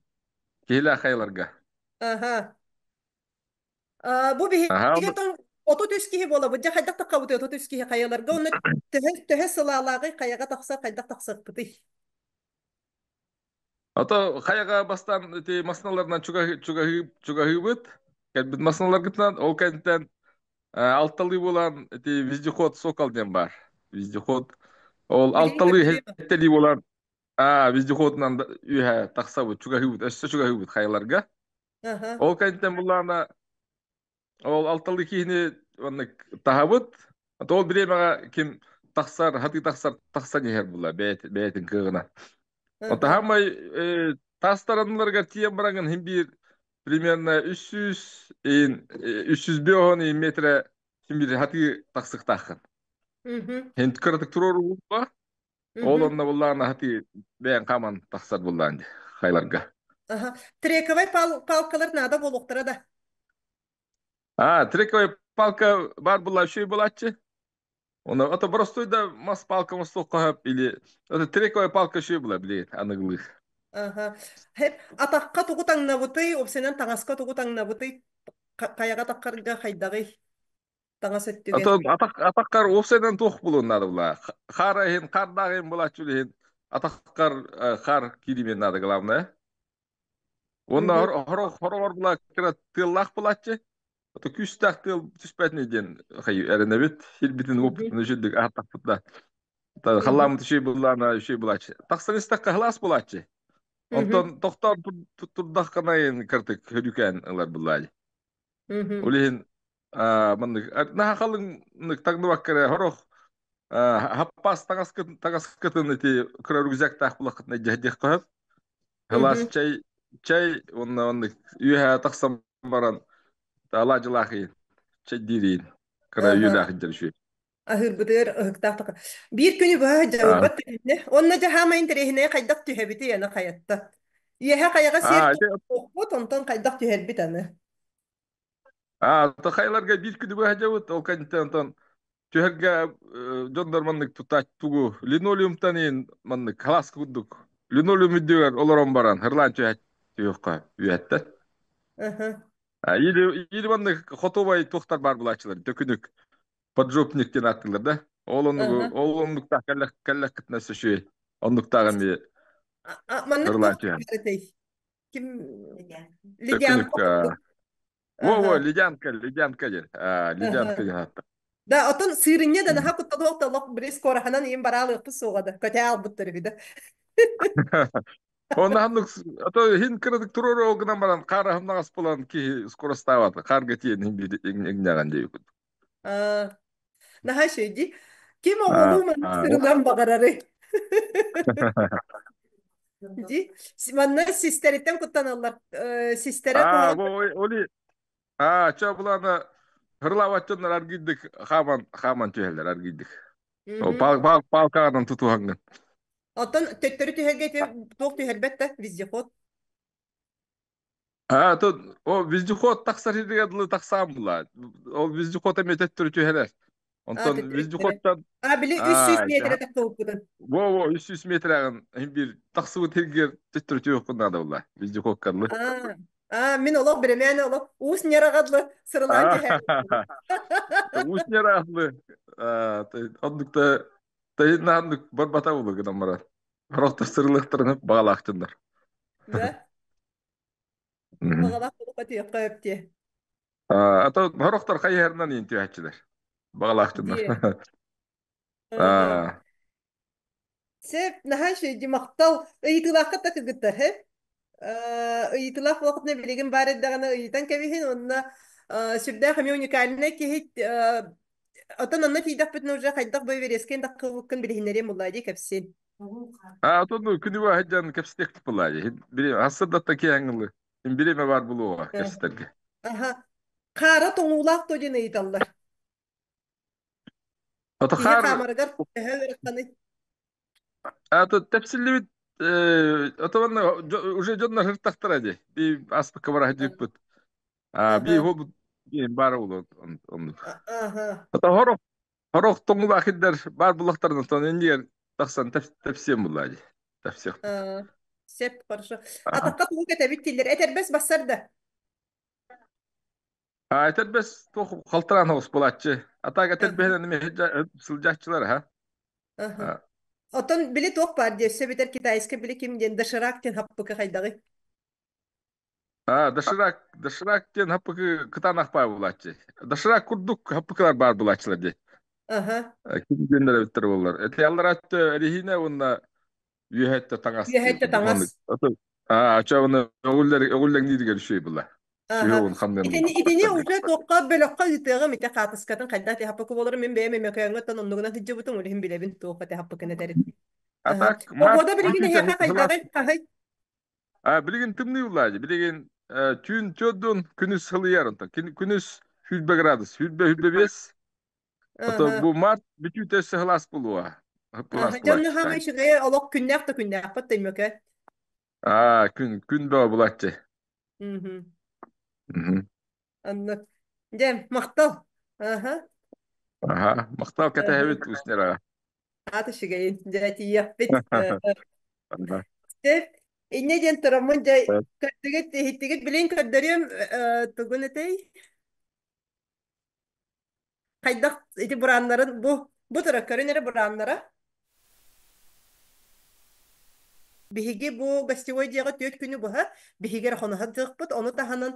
Киһилээх хайаларга. Аха. Бу Аха, биһиги оттон 33 киһи буолабыт. Дьэ хайдах таххабытый 33 киһи хайаларга уонна төһө төһө сылаалааҕый хайаҕа тахсар хайдах тахсыахпытый? А то хайаҕа бастаан ити массыыналарынан чугаһыыбыт. Кэлбит массыыналаргытынан ол кэнниттэн алталыы буолан ити вездеход Сокол диэн баар. Вездеход. Ол Билигин алталыы көрдөрүө. сэттэлии буолан вездеходунан үөһэ тахсабыт, чугаһыыбыт, өссө чугаһыыбыт хайаларга. Аха. Ол кэнниттэн буллаҕына ол алталыы киһини маннык таһабыт. Ол бириэмэҕэ ким тахсар, хатыы тахсар, тахсан иһэр була бэйэтин кыаҕынан. Аха. Отаһамай таастараныларыгар тиийэн бараҥын хин биир примерно 300 ин 305 метрэ хин биир хатыы тахсыктааххын. Мгм. Хин кыратык туруорулла, ол Мгм. онно буллаан хатыы бэйэн хааман тахсар буллаан хайларга. Аха. Трековай палкалар наада буолуохтара да. А, трековая палка бар была еще и булааччы. Оны это простой да мас палка мостуохха или это трековая палка еще и была, блин, аныгылыы. Аха. Хеп атахха тугу таҥнабытый, опсенен таҥаска тугу таҥнабытый, хайаҕа таххарга хайдаҕый таҥас А өттүгэр. то атахкар офсайдан туох булуон надо была. Хар иһин, хардаах иһин булааччы иһин атахкар хар кииримен надо главное. Уонна Мгм. хороор була кыра тыаллаах булааччы. Ото күүстээх тыал түспэтин диэн эрэнэбит. Сирбитин Мгм. уоппутун үчүдүк аһаттахпыт да. Мгм. Халлааммыт үчүй буллаана үчүй булааччы. Тахсан истэххэ халаас булааччы. Мгм. Онтон тохтоон турдаххына кыртык хөрүкээн ылар буллаачы. Мгм. Ол иһин маннык наһаа халыҥнык таҥныбакка эрэ сорох хаппаас таҥаскытын ити кыра рюкзактаах булаххытына дьэһдиэххэ сөп. Сылаас Мгм. чэй чэй уонна маннык үөһэ тахсан баран алаадьылаах иһин чэйдиир иһин кыра Аха. үөлээх илдьэр үчүгэй. Аһыырбытыгар ыһыктаах така. Биир күнү быһа сылдьабыппат түһүннэ. Онно дьэ хаамай интэриэһинэйэ хайдах түһэбитий аны хайатта. Үөһэ хайаҕа сиэр ити туохпут, онтон хайдах түһэрбит аны. хайаларга биир күнү быһа дьабыт ол кэнниттэн онтон түһэргэ дьоннор маннык тутаат тугу линолеумтан иин маннык халааска курдук линолеум үрдүгэр олорон баран хырлаан түһүөххэ үөһэттэн Аха. или маннык хотуобай туохтар баар булааччылар төкүнүк поджопник диэн ааттыыллар да ол оннугу Аха. ол оннуктаах кэллэххитинэ өссө үчүгэй оннуктаах эмиэ Маннык хырлаан туох түһэн этэй? Ким төкүнүк ледянка курдук. Во-во, Аха. ледянка, ледянка диэн. А, ледянка Аха. диэн ааттар. Да, отон сыырынньа да наһаа кутталыах да олох били скороханан иин бараалыахпыт суоҕа да көтөө албыттар үһү да. Онно ханнык ато хин кырадык туруору ол гынан баран хаар аһымнаҕас буолан киһи скоростаабат хаарга тиийэн иһин биир иҥнэҕин диэбит. Аа, наһаа үчүгэй дии. Ким Аа, оҕолуу маннык аа. сырылыан баҕарарый? Дии. Манна систэриттэн куттаналлар. Систэрэ Аа, куһаҕан. бу оли аа, ча булана хырлаабаттаннар аргыйдык хааман хааман түһэллэр аргыйдык. Ол Мгм. пал пал палкаҕынан тутуһаҥҥын. Оттон төттөрү түһэргэ ити туох түһэрбэт да вездеход. Аа, тут о вездеход тахсар сиригэр дылы тахсаан була. Ол вездеход эмиэ төттөрү түһэрэр. Аа, Онтон төттөрү түһэрэр. вездеходтан Аа, били 300 аа, миэтэрэ тахсыбыппытын. во-во 300 метрягын бир тахсыбыт сиргэр төттөрү түһүөххүн наада була. Вездеходка дылы. Аа, аа, мин олох биремээн олох уус ньараҕа дылы сырылаан түһэр. Аа, уус ньараахлы. Аа, оннукта тайыннааннык барбата була гынан баран. Хорохтор сырылыктарына баҕалаахтыннар. Да, баҕалаах олох этиэххэ өптиэ. А то хорохтор хайыһарынан иин түһээччилэр. Баҕалаахтыннар. Дии. Аа. Сөп, наһаа үчүгэй махтал. Ыйытыылаахха да кыргыттар, һэ? Ыйытыылаах буолаххытына билигин баар эрдэҕинэ ыйытан кэбиһин уонна сүрдээх эмиэ уникальнай киһи отон онно тиийдэхпитинэ уже хайдах бу эверескин таххыбыккын билиһиннэриэм буллаа дии кэпсиэн. А то ну күнү баһыдьан кэпсэтиэхпит булаа дии. Били ассырдатта киэҥ ылы. Бириэмэ бар булуоҕа кэпсэтэргэ. Аха. Хаара тоҥуулаах то диэн ыйыталлар. Ото Киһи хаар хаамарыгар төһө ыараханый? ато тэпсиллибит ото манна уже дьоннор һыртахтара дии. Би аспыкка бара сылдьыппыт. А би Аха. хол баар ол оннук. Аха. Ото хорох хорох тоҥулаах хиддер бар булахтарын отон иннигэр тахсан тэпсиэм буллаа дии. Тэпсиэхпит. Сеп, хорошо. Атахха тугу кэтэбит дииллэр. Этэрбэс бассар да. А этэрбэс туох халтараан оҕус булааччы. Атаак Аха. этэрбэһинэн эмиэ сылдьааччылар аха. Аха. Оттон били туох баар диэ, өссө битэр китайскай били ким диэн доширак диэн хаппыка хайдаҕый? А, доширак, доширак диэн хаппыкы кытаанах баар булааччы. Доширак курдук хаппыкылар баар булааччылар дии. Аха. Ким диэннэр эбиттэр буоллар. Эти аллараатта эриһиинэ уонна үөһэттэ таҥас диэн Үөһэттэ курдук. таҥас. Маннык. Аа, ача уонна өгүллэҥнииригэр үчүгэй була. Аха. Сүһүөҕүн ханныан Итини, итини баттарга. уже туохха бөлөххө ыытыаҕым ити хаатыскатын хайдах ти хаппыкы буоларын мин бэйэм эмэкөөҥҥө оттон оннугунан сылдьыбытым ол иһин билэбин туохха ти хаппыкын этэрин. А Аха. так март Погода билигин бүтүүтэ эһиэхэ сылаас. хайдаҕый? Хаһый? А, билигин тымныы булла Билигин түүн төрдүн күнүс сылыйар онтон. Күнүс 100 градус, 100 105. Ото Аха. бу март бүтүүтэ өссө сылаас буолуо. Аха. Сылаас Дьонно булааччы хаамай үчүгэйэ олох күннээх да күннээхпит тыймөкө. Аа, күн күн бөҕө булааччы. Мгм. Мгм. Оннук. Дьэ, махтал. Аха. Аха, махтал Аха. кэтэһэбит Уснера. Аата үчүгэйин. Дьэ, тиийиэхпит. Сөп. Инньэ диэн тураммын дьэ көрдүгүт, иһиттигит билин көрдөрүөм тугун этэй? Хайдах ити бурааннарын бу тура көрүн эрэ бурааннара. Биһиги бу гостевой дьиэҕэ 4 күнү быһа биһиги эрэ хоноһо сылдьыахпыт. Ону таһынан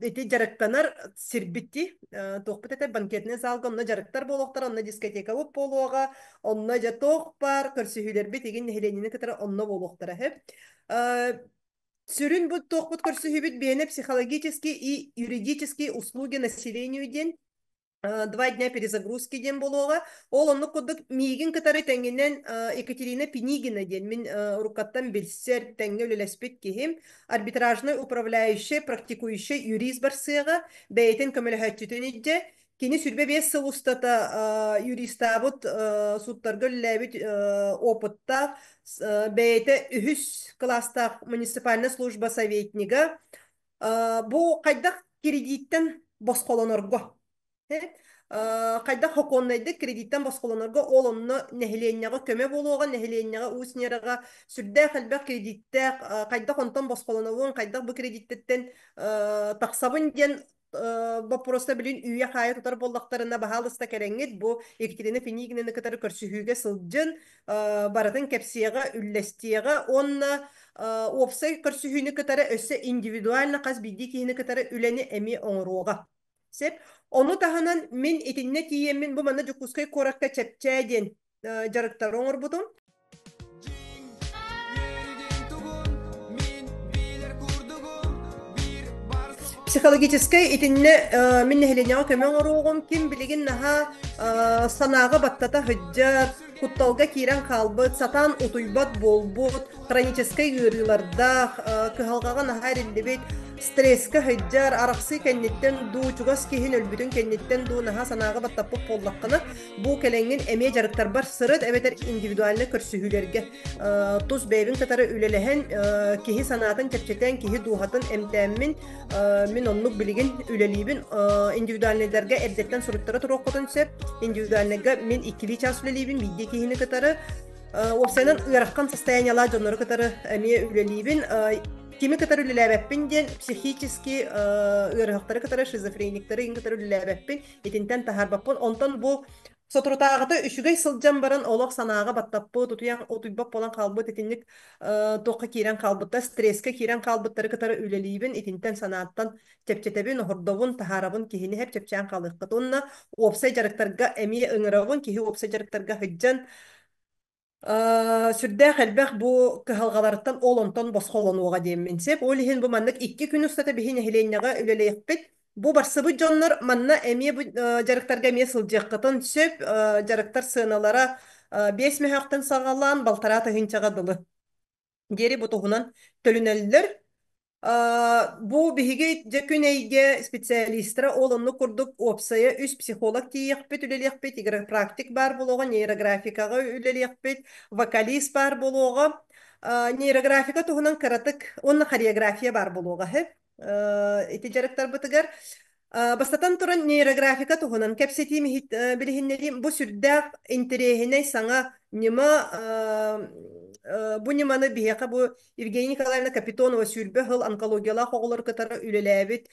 ити дьарыктанар сирбит дии. Туохпут этэ банкетный залга онно дьарыктар буолуохтара, онно дискотекабыт буолуоҕа, онно дьэ туох баар көрсүһүүлэрбит игин нэһилиэнньэни кытары онно буолуохтара үһү. Сүрүн бу туохпут көрсүһүүбүт биэнэ психологические и юридические услуги населению диэн 2 дня перезагрузки диэн буолуоҕа. Ол оннук курдук миигин кытары тэҥинэн Екатерина Пинигина диэн мин уруккаттан билсэр, тэҥҥэ үлэлэспит киһим, арбитражнай управляющай, практикующай юрист барсыаҕа, бэйэтин көмөлөһөөччүтүн илдьэ. Кини 25 сыл устата юристаабыт, сууттарга үлэлээбит опыттаах, бэйэтэ үһүс кылаастаах муниципальная служба советнига. Бу хайдах кредиттэн босхолонорго хайдах хокуоннайдык кредиттэн босхолонорго ол онно нэһилиэнньэҕэ көмө буолуоҕа, нэһилиэнньэҕэ Уус Ньараҕа сүрдээх элбэх кредиттээх, хайдах онтон босхолонобун, хайдах бу кредиттэттэн тахсабын диэн. боппуруоста билин үүйэ-хаайа тутар буоллахтарына, баһаалыста кэлэҥҥит бу Екатерина Пинигинаны кытары көрсүһүүгэ сылдьын, барытын кэпсиэҕэ, үллэстиэҕэ уонна уопсай көрсүһүүнү кытары өссө индивидуально хас биирдии киһини кытары үлэни эмиэ оҥоруоҕа. Сеп. Ону таһынан мин итиннэ тиийэммин бу манна Дьокуускай куоракка чэпчээ диэн дьарыктары оҥорбутум. Психологическай итиннэ мин нэһилиэнньэҕэ көмө оҥоруоҕум. Ким билигин наһаа санааҕа баттата сылдьар, кутталга киирэн хаалбыт, сатаан утуйбат буолбут, хроническай ыарыылардаах, кыһалҕаҕа наһаа эриллибит, стресскэ сылдьар, арахсыы кэнниттэн дуу, чугас киһин өлбүтүн кэнниттэн дуу наһаа санааҕа баттаппыт буоллаххына, бу кэлэҥҥин эмиэ дьарыктарбар сырыт эбэтэр индивидуальнай көрсүһүүлэргэ тус бэйэбин кытары үлэлэһэн, киһи санаатын чэпчэтэн, киһи дууһатын эмтээммин, мин оннук билигин үлэлиибин. Индивидуальнайдарга эрдэттэн суруттара туруоххутун сөп. Индивидуальнайга мин иккилии чаас үлэлиибин, биирдии киһини кытары. Уопсайынан ыарахан состояниелаах дьоннору кытары эмиэ үлэлиибин. Кими кытары үлэлээбэппин диэн психически ыарыһахтары кытары, шизофрениктары кытары үлэлээбэппин, итинтэн таһаарбаппын. Онтон бу соторутааҕыта үчүгэй сылдьан баран олох санааҕа баттаппыт, утуйан утуйбат буолан хаалбыт итинник туохха киирэн хаалбыттар, стресскэ киирэн хаалбыттары кытары үлэлиибин, итинтэн санааттан чэпчэтэбин, оһордобун, таһаарабын, киһини һэп чэпчээн хаалыаххыт. Уонна уопсай дьарыктарга эмиэ ыҥырабын, киһи уопсай дьарыктарга сылдьан сүрдээх элбэх бу кыһалҕаларыттан ол онтон босхолонуоҕа диэммин сөп. Ол иһин бу маннык 2 күн устата биһи нэһилиэнньэҕэ үлэлиэхпит. Бу барсыбыт дьоннор манна эмиэ бу дьарыктарга эмиэ сылдьыаххытын сөп. Дьарыктар сыаналара 5 мөһөөхтөн саҕалаан 1,5 тыһыынчаҕа дылы диэри бу туһунан төлөнөллөр. Бу биһиги дьэ күн эйгэ специалистара ол оннук курдук уопсайа үс психолог тиийиэхпит, үлэлиэхпит, игропрактик баар буолуоҕа, нейрографикаҕа үлэлиэхпит, вокалист баар буолуоҕа. Нейрографика туһунан кыратык уонна хореография баар буолуоҕа ити дьарыктарбытыгар. Бастатан туран нейрографика туһунан кэпсэтиим билиһиннэриим. Бу сүрдээх интэриэһинэй саҥа ньыма. Бу ньыманы биһиэхэ бу Евгения Николаевна Капитонова 20 сыл онкологиялаах оҕолору кытары үлэлээбит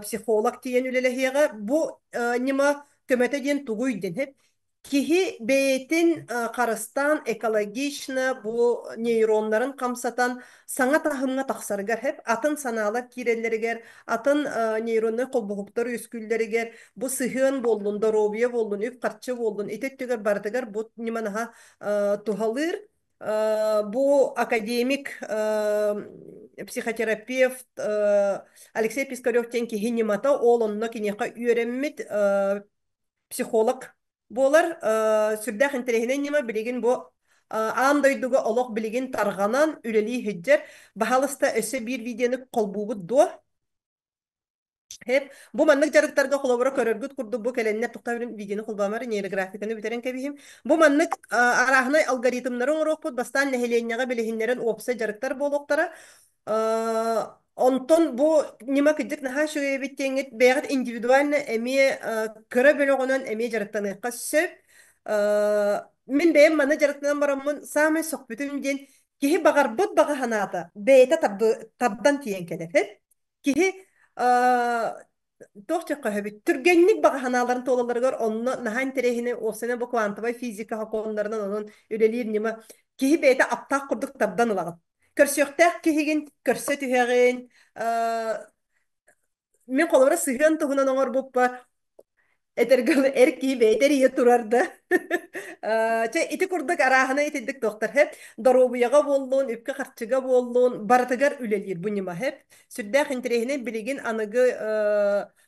психолог тиийэн үлэлэһиэҕэ. Бу ньыма көмөтө диэн тугуй диэн киһи бэйэтин харыстаан экологично бу нейроннарын хамсатан саҥа таһымҥа тахсарыгар хэп атын санаалар киирэллэригэр, атын нейроннай холбоһуктар үөскүүллэригэр, бу сыһыан буоллун, доруобуйа буоллун, үп-харчы буоллун, ити өттүгэр барытыгар бу ньыма наһаа туһалыыр. Бу академик, психотерапевт Алексей Пискарев диэн киһи ньымата, ол онно киниэхэ үөрэммит психолог буолар. Сүрдээх интэриэһинэй ньыма билигин бу аан дойдуга олох билигин тарҕанан үлэлии сылдьар. Баһаалыста өссө биир видеоны холбуубут дуо? Хеп. Бу маннык дьарыктарга холобура көрөргүт курдук бу кэлэннэр тухта видеоны холбоомор нейрографиканы бүтэрэн кэбиһим. Бу маннык арааһынай алгоритмнары оҥоруохпут бастаан нэһилиэнньэҕэ билиһиннэрэн уопсай дьарыктар буолуохтара. Онтон бу ньыма кырдьык наһаа үчүгэй эбит диэҥҥит бэйэҕит индивидуально эмиэ кыра бөлөҕүнэн эмиэ дьарыктаныахха сөп. Мин бэйэм манна дьарыктанан бараммын саамай сөхпүтүм диэн киһи баҕарбыт баҕа санаата бэйэтэ тардан тиийэн кэлэр. Киһи туох диэххэ түргэнник баҕа санааларын туолалларыгар онно наһаа интэриэһинэй уопсайынан бу квантовай физика сокуоннарынан онон үлэлиир ньыма киһи бэйэтэ аптаах курдук тардан ылаҕын. Көрсүөхтээх киһигин көрсө түһэҕин. Мин холобура сыһыан туһунан оҥорбуппар этэргэ эр киһи бэйэтэ эрийэ турар да. Чэ, ити курдук арааһына итинник туохтар хэп. Доруобуйаҕа буоллун, үпкэ-харчыга буоллун, барытыгар үлэлиир бу ньыма хэп. Сүрдээх интэриэһинэй билигин аныгы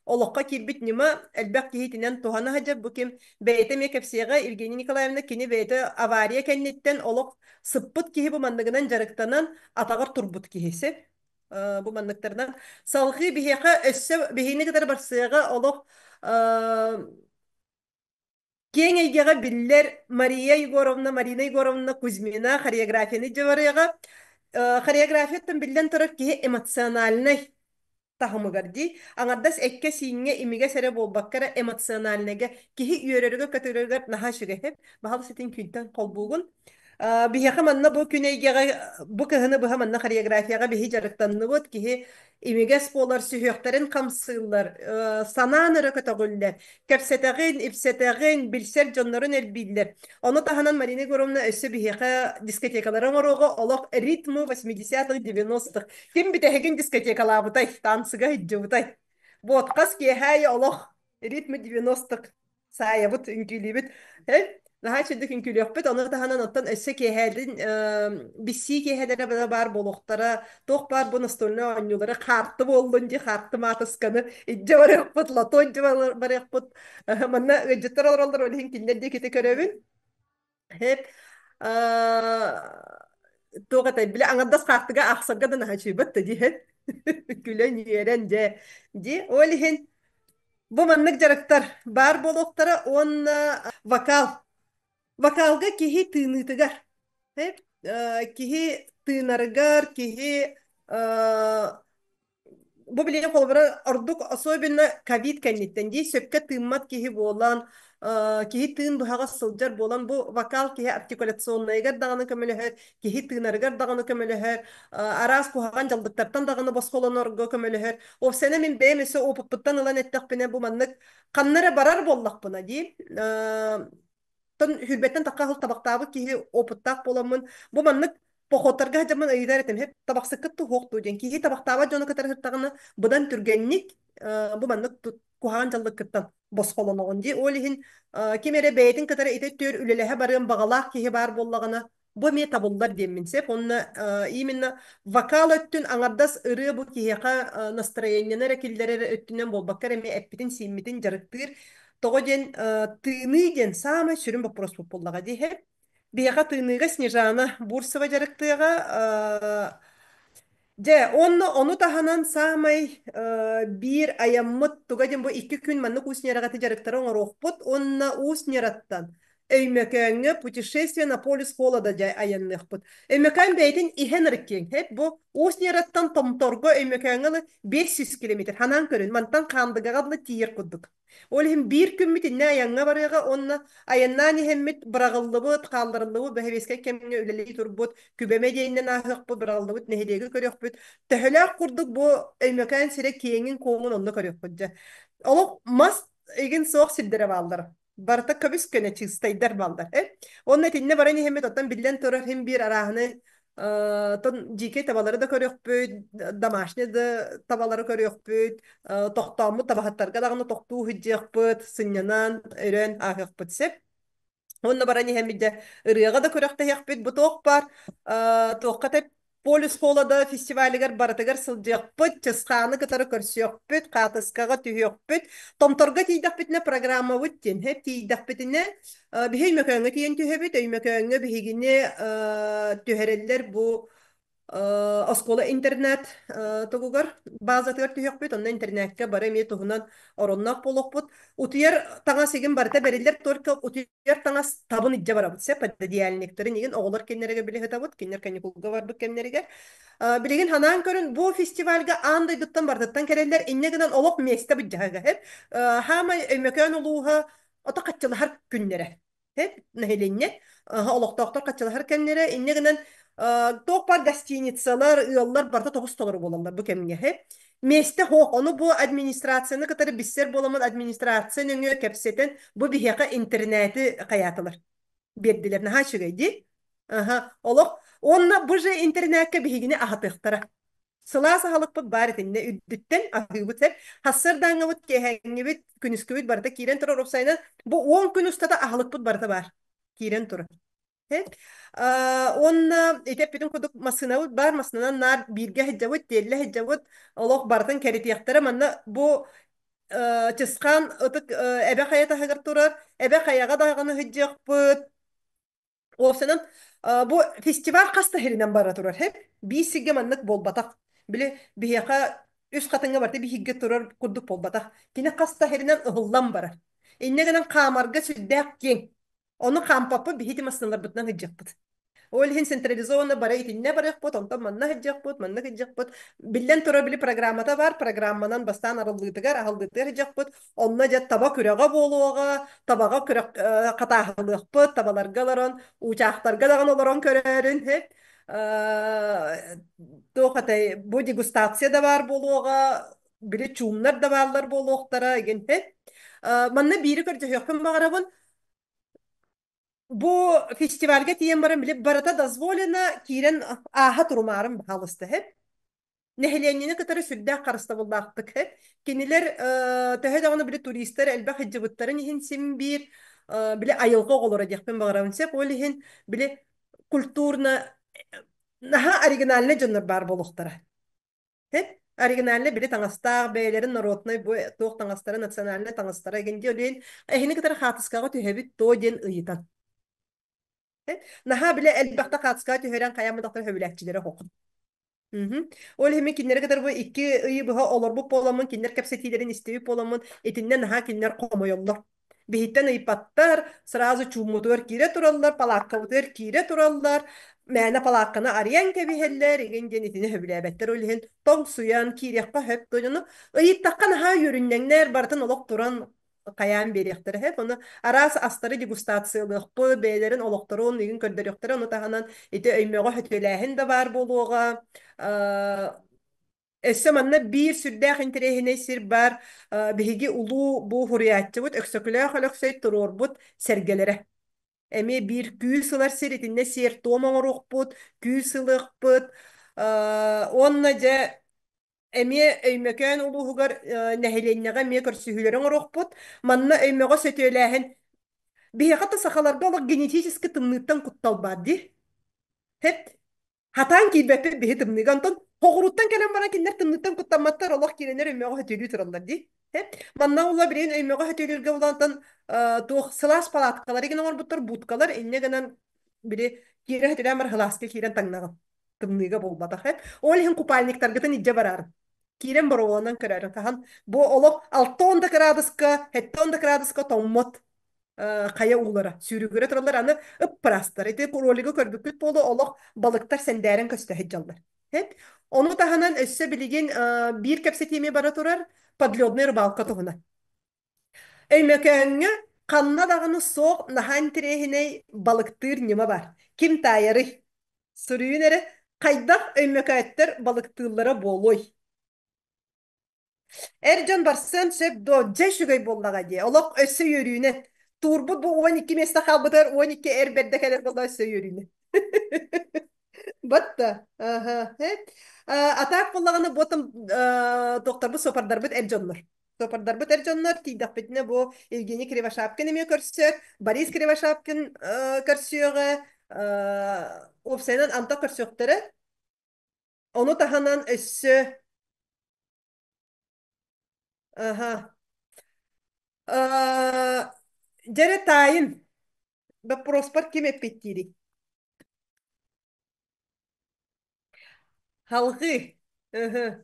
олоххо киирбит ньыма элбэх киһи итинэн туһана сылдьар. Бу ким бэйэтэ эмиэ кэпсиэҕэ Евгения Николаевна кини бэйэтэ авария кэнниттэн олох сыппыт киһи бу манныгынан дьарыктанан атаҕар турбут киһи бу манныктарынан салҕыы биһиэхэ өссө биһигини кытары барсыаҕа олох киэҥ эйгэҕэ биллэр Мария Егоровна, Марина Егоровна Кузьмина хореографияны дьабарыаҕа. Хореографияттан биллэн турар киһи эмоциональнай таһымыгар дии. Аҥардас эккэ-сииҥҥэ имигэс эрэ буолбакка эрэ эмоциональнайга киһи үөрэригэр-көтөрүгэр наһаа үчүгэй. Баһылыс итин күнтэн холбуугун. Биһиэхэ манна бу күн эйгэҕэ бу кыһыны быһа манна хореографияҕа биһи дьарыктанныбыт. Киһи имигэс буолар, сүһүөхтэрин хамсыыллар, санаан өрө көтөҕүллэр, кэпсэтэҕин, ипсэтэҕин, билсэр дьоннорун элбииллэр. Ону таһынан Марина Егоровна өссө биһиэхэ дискотекалары оҥоруоҕа олох ритмы 80-х 90-х. Ким бүтэһигин дискотекалаабытай, танцыга сылдьыбытай. Вот хас киэһэ олох ритмы 90-х саайабыт, үҥкүүлүүбүт. Наһаа үчүгдүк үҥкүүлүөхпүт. Ону таһынан оттон өссө киэһээлин биссии киэһэлэрэ баар буолуохтара. Туох баар бу настольнай оонньуулары хаарты буоллун дии, хаарты маатысканы илдьэ барыахпыт, лото илдьэ барыахпыт. Манна ыалдьыттар олороллор, ол иһин кинилэр диэки көрөбүн. Хэп туох этэй, били аҥардас хаартыга аахсарга да наһаа үчүгэйбэт да дии, күлэн үөрэн дьэ дии. Ол иһин бу маннык дьарыктар баар буолуохтара уонна вокал. Вокалга киһи тыыныытыгар, киһи тыынарыгар, киһи бу билигин холобура ордук особенно ковид кэнниттэн дии сөпкө тыыммат киһи буолан киһи тыын быһаҕас сылдьар буолан бу вокал киһи артикуляционнайыгар даҕаны көмөлөһөр, киһи тыынарыгар даҕаны көмөлөһөр, араас куһаҕан дьаллыктартан даҕаны босхолонорго көмөлөһөр. Уопсайынан мин бэйэм өссө опыппыттан ылан эттэхпинэ бу маннык ханна эрэ барар буоллахпына дии тон хүрбэттэн тахха сыл табахтаабыт киһи опыттаах буоламмын бу маннык походтарга сылдьаммын ыйытар этим хеп табахсыккыт туһуохтуу диэн киһи табахтаабат дьону кытары сыттаҕына быдан түргэнник бу маннык куһаҕан дьаллыккыттан босхолоноҕун дии. Ол иһин ким эрэ бэйэтин кытары ити өттүгэр үлэлэһэ барыан баҕалаах киһи баар буоллаҕына бу эмиэ табыллар диэммин сөп. Онно именно вокал өттүн аҥардас ырыа бу киһиэхэ настроениены эрэ киллэрэр өттүнэн буолбакка эрэ эмиэ эппитин-сииммитин дьарыктыыр. Тоҕо диэн тыыныы диэн саамай сүрүн боппуруоспут буоллаҕа дии. Биһиэхэ тыыныыга Снежана Бурцева дьарыктыаҕа. Дьэ, онно ону таһынан саамай биир айаммыт туга диэн бу 2 күн маннык Уус Ньараҕа дьарыктары оҥоруохпут уонна Уус Ньараттан Өймөкөөҥҥө путешествие на полюс холода дьэ айанныахпыт. Өймөкөөн бэйэтин иһэн ырыккиэҥ. Хэп бу Уус Ньараттан Томторго Өймөкөөҥҥө ылы 500 километр. Ханаан көрүн, мантан Хаандыгаҕа дылы тиийэр курдук. Ол иһин биир күммүт иннэ айаҥҥа барыаҕа уонна айаннаан иһэммит быраҕыллыбыт, хаалларыллыбыт бэһэбиэскэй кэмҥэ үлэлии турбут Күбэмэ диэнинэн ааһыахпыт, быраҕыллыбыт нэһилиэги көрүөхпүт. Төһөлөөх курдук бу Өймөкөөн сирэ киэҥин-куоҥун онно көрүөхпүт дьэ. Олох мас игин суох сирдэрэ бааллар. Барыта көбүс-көнө чыыстайдар бааллар. Уонна итиннэ баран иһэммит оттон биллэн турар иһин биир арааһыны тон дьиикэй табалары да көрүөхпүт, домашний да табалары көрүөхпүт, тохтооммут табаһыттарга даҕаны тохтуу сылдьыахпыт, сынньанан, өрөөн ааһыахпыт сөп. Онно баран иһэммит дьэ ырыаҕа да күрэхтэһиэхпит, бу туох баар туохха да Полюс холода фестивалыгар барытыгар сылдьыахпыт, Чысхааны кытары көрсүөхпүт, хаатыскаҕа түһүөхпүт. Томторго тиийдэхпитинэ программабыт диэн, тиийдэхпитинэ биһи Өймөкөөҥҥө тиийэн түһэбит, Өймөкөөҥҥө биһигини түһэрэллэр бу оскуола интернат тугугар базатыгар түһүөхпүт, онно интернакка бары эмиэ туһунан оронноох буолуохпут. Утуйар таҥас игин барыта бэриллэр, только утуйар таҥас табын илдьэ барабыт сөп, пододеяльниктарын игин оҕолор кинилэргэ билэ сытабыт, кинилэр каникулга барбыт кэмнэригэр. Билигин ханаан көрүн, бу фестивальга аан дойдуттан барытыттан кэлэллэр, инньэ гынан олох миэстэ быдьаһыга сөп. Хаамай Өймөкөөн улууһа ото хаччылаһар күннэрэ. Нэһилиэнньэ олохтоохтор хаччылаһар кэмнэрэ инньэ гынан туох баар гостиницалар, ыаллар барыта тоҕус толору буолаллар бу кэмҥэ. Миэстэ суох, ону бу администрацияны кытары билсэр буоламмын администрация нөҥүө кэпсэтэн бу биһиэхэ интернети хайаатылар биэрдилэр. Наһаа үчүгэй дии. Аха, олох уонна бу же интернеккэ биһигини аһатыахтара. Сылаас аһылыкпыт баар итиннэ үрдүттэн аһыыбыт сөп. Сарсыардааҥҥыбыт, киэһээҥҥибит, күнүскүбүт барыта киирэн турар уопсайынан бу 10 күн устата аһылыкпыт барыта баар. Киирэн турар. Уонна ити эппитим курдук массыынабыт баар, массыынанан наар бииргэ сылдьабыт, тиэллэ сылдьабыт, олох барытын кэритиэхтэрэ. Манна бу Чысхаан ытык Эбэ хайа таһыгар турар, Эбэ хайаҕа даҕаны сылдьыахпыт. Уопсайынан, бу фестиваль хас да сиринэн бара турар. Хэп биир сиргэ маннык буолбатах. Били биһиэхэ Үс Хатыҥҥа барыта биһигэ турар курдук буолбатах. Кини хас да сиринэн ыһыллан барар. Инньэ гынан хаамарга сүрдээх киэҥ. Ону хаампаппыт биһиги массыыналарбытынан сылдьыахпыт. Ол иһин централизованно бары итиннэ барыахпыт, онтон манна сылдьыахпыт, манна сылдьыахпыт. Биллэн турар, били программата бар, программанан бастаан арыллыытыгар, аһыллыытыгар сылдьыахпыт. Онно дьэ таба күрэҕэ буолуоҕа, табаҕа күрэх хатааһылыахпыт, табаларга олорон, уучаахтарга даҕаны олорон көрөөрүн, туох этэй, бу дегустация да баар буолуоҕа, били чуумнар да бааллар буолуохтара, игин Манна биири көрдөһүөхпүн баҕарабын. Бу фестивальга тиийэн баран били барыта дозволено киирэн ааһа турумаарым баһаалыста иһит. Нэһилиэнньэни кытары сүрдээх харыстабыллаахтык иһит. Кинилэр төһө даҕаны били туристар элбэх сылдьыбыттарын иһин син биир били айылҕа оҕолоро диэхпин баҕарабын сөп. Ол иһин били культурно наһаа оригинальнай дьоннор баар буолуохтара. Оригинальнай били таҥастаах бэйэлэрин народнай бу туох таҥастара национальнай таҥастара эҥин диэн олейн эһини кытары хаатыскаҕа түһэбит то диэн ыйытан. Наһаа билэ элбэхтэ хаатыскаҕа түһэрэн хайаан хөбүлээччилэрэ хоқ. Ол иһин кинилэри кытары бу 2 ыйы быһа олорбут буоламмын, кинилэр кэпсэтиилэрин истибит буоламмын, итиннэ наһаа кинилэр хомойоллор. Биһиттэн ыйпаттар, сразу чууммутугар киирэ тураллар, палааккабытыгар киирэ тураллар, мээнэ палаакканы арыйан кэбиһэллэр, игин диэн итини сөбүлээбэттэр. Ол иһин тоҥсуйан киириэххэ сөп дьону ыйыттахха наһаа үөрүнньэҥнэр, барытын олох туран хайаан биэриэхтэрэ сөп. Ону араас астары дегустациялыахпыт, бэйэлэрин олохторун игин көрдөрүөхтэрэ, ону таһынан ити өймөҕө хөтүөлээһин да баар буолуоҕа. Өссө манна биир сүрдээх интэриэһинэй сир баар, биһиги улуу бу суруйааччыбыт Өксөкүлээх Өлөксөй туруорбут сэргэлэрэ. Эмиэ биир күүс ылар сир итиннэ сиэр-туом оҥоруохпут, күүс ылыахпыт. Уонна дьэ эмиэ Өймөкөөн улууһугар нэһилиэнньэҕэ эмиэ көрсүһүүлэри оҥоруохпут. Манна Өймөҕө сөтүөлээһин биһиэхэ да сахаларга олох генетически тымныыттан куттал баар дии. Хэт Хатаан киирбэппит биһи тымныыга. Онтон хоҕуруттан кэлэн баран кинилэр тымныыттан куттамматтар, олох киирэннэр өймөҕө хөтүөлүү тураллар дии. Манна ула билигин өймөҕө хөтүөлүүргэ улаатан туох сылаас палаткалар игин оҥорбуттар, будкалар, инньэ гынан били киирэ хөтүлээн бар сылааска киирэн таҥнаҕын. Тымныыга буолбатах. Ол иһин купальниктаргытын илдьэ барарын. Киирэн боруобаланан көрөөрүн хаһан бу олох 60 да кыраадыска, 70 да кыраадыска тоҥмот хайа уулара сүүрүгүрэ тураллар аны ыппыраастар ити ролигы көрбүккүт буолуо олох балыктар сэндээрэн көстө сылдьаллар ону таһынан өссө билигин биир кэпсэтиими бара турар подледная рыбалка туһунан Өймөкөөҥҥө ханна даҕаны суох наһаа интэриэһинэй балыктыыр ньыма бар ким таайарый суруйун эрэ хайдах өймөкөөттөр балыктыыллара буолуой Эр дьон барсыан сөп дуо? Дьэ үчүгэй буоллаҕа дии. Олох өссө үөрүүнэн. Туурбут бу 12 миэстэ хаалбытыгар 12 эр бэрдэ кэлэр буолла өссө үөрүүнэн. Батта. Аха. А так буоллаҕына ботом докторбут суопардарбыт эр дьоннор. Суопардарбыт эр дьоннор тиийдэхпитинэ бу Евгений Кривошапкин эмиэ көрсөр, Борис Кривошапкин көрсүөҕэ, уопсайынан антах көрсүөхтэрэ. Ону таһынан өссө Аха. Дьэрэ таайын боппуруоспар ким эппиттиирий? Халҕыы. Ыһы.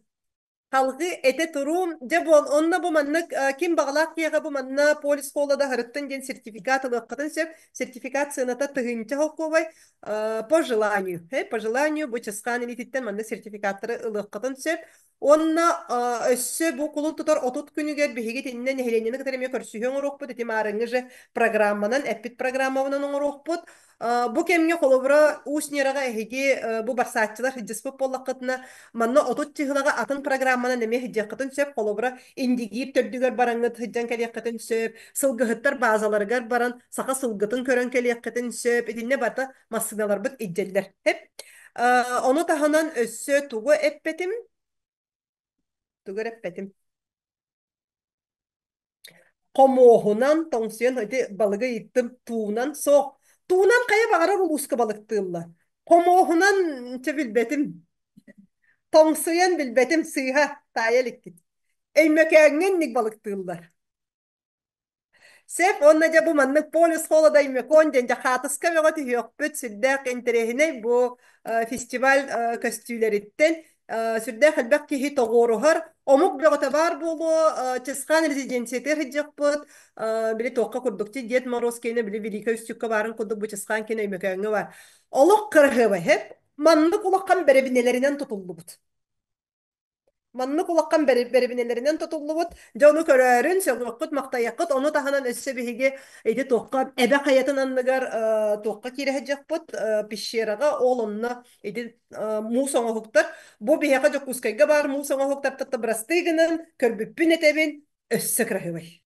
Халҕыы этэ туруум. Дьэ буол, онно бу маннык ким баҕалаах киһиэхэ бу манна полис холода һырыттын диэн сертификат ылыаххытын сөп. Сертификат сыаната 1000 холкуобай. По желанию. По желанию бу Чысхаан илиититтэн манна сертификаттары ылыаххытын сөп. Уонна өссө бу кулун тутар 30 күнүгэр биһиги итиннэ нэһилиэнньэни кытары эмиэ көрсүһүү оҥоруохпут, ити маарыҥҥы же программанан, эппит программабынан оҥоруохпут. Бу кэмҥэ холобура Уус Ньараҕа эһиги бу барсааччылар сылдьыспыт буоллаххытына, манна 30 чыһылаҕа атын программанан эмиэ сылдьыаххытын сөп. Холобура Индигиир төрдүгэр бараҥҥыт сылдьан кэлиэххитин сөп, сылгыһыттар баазаларыгар баран саха сылгытын көрөн кэлиэххитин сөп. Итиннэ барыта массыыналарбыт илдьэллэр. Ону таһынан өссө тугу эппэтим? Тугу эрэ эппэтим. Хомуоһунан тоҥсуйан ити балыгы ыйыттым туунан суох. Туунан хайа баҕарар улууска балыктыыллар. Хомуоһунан чэ билбэтим. Тоҥсуйан билбэтим сыыһа таайа иликкит. Өймөкөөҥҥө инник балыктыыллар. Сөп уонна дьэ бу маннык полюс холода Өймөкөөн диэн дьэ хаатыска бөҕө түһүөхпүт сүрдээх интэриэһинэй бу фестиваль көстүүлэриттэн. Сүрдээх элбэх киһи тоҕуоруһар. Омук бөҕөтө баар буолуо, Чысхаан резиденциятыгар сылдьыахпыт. Били туохха курдук ти Дед Мороз киэнэ били Великай Устюгка баарын курдук бу Чысхаан киэнэ Өймөкөөҥҥө баар. Олох кыраһыабай, һэп. Маннык улахан бэрэбинэлэринэн тутуллубут. Маннык улахан бэрэбинэлэринэн тутуллубут дьону көрөөрүн, сөҕүөххүт-махтайыаххыт. Ону таһынан өссө биһиги ити туохха Эбэ хайатын анныгар туохха киирэ сылдьыахпыт пещераҕа ол онно ити муус оҥоһуктар. Бу биһиэхэ Дьокуускайга баар муус оҥоһуктартан бырастыы гынан көрбүппүн этэбин, өссө кыраһыабай.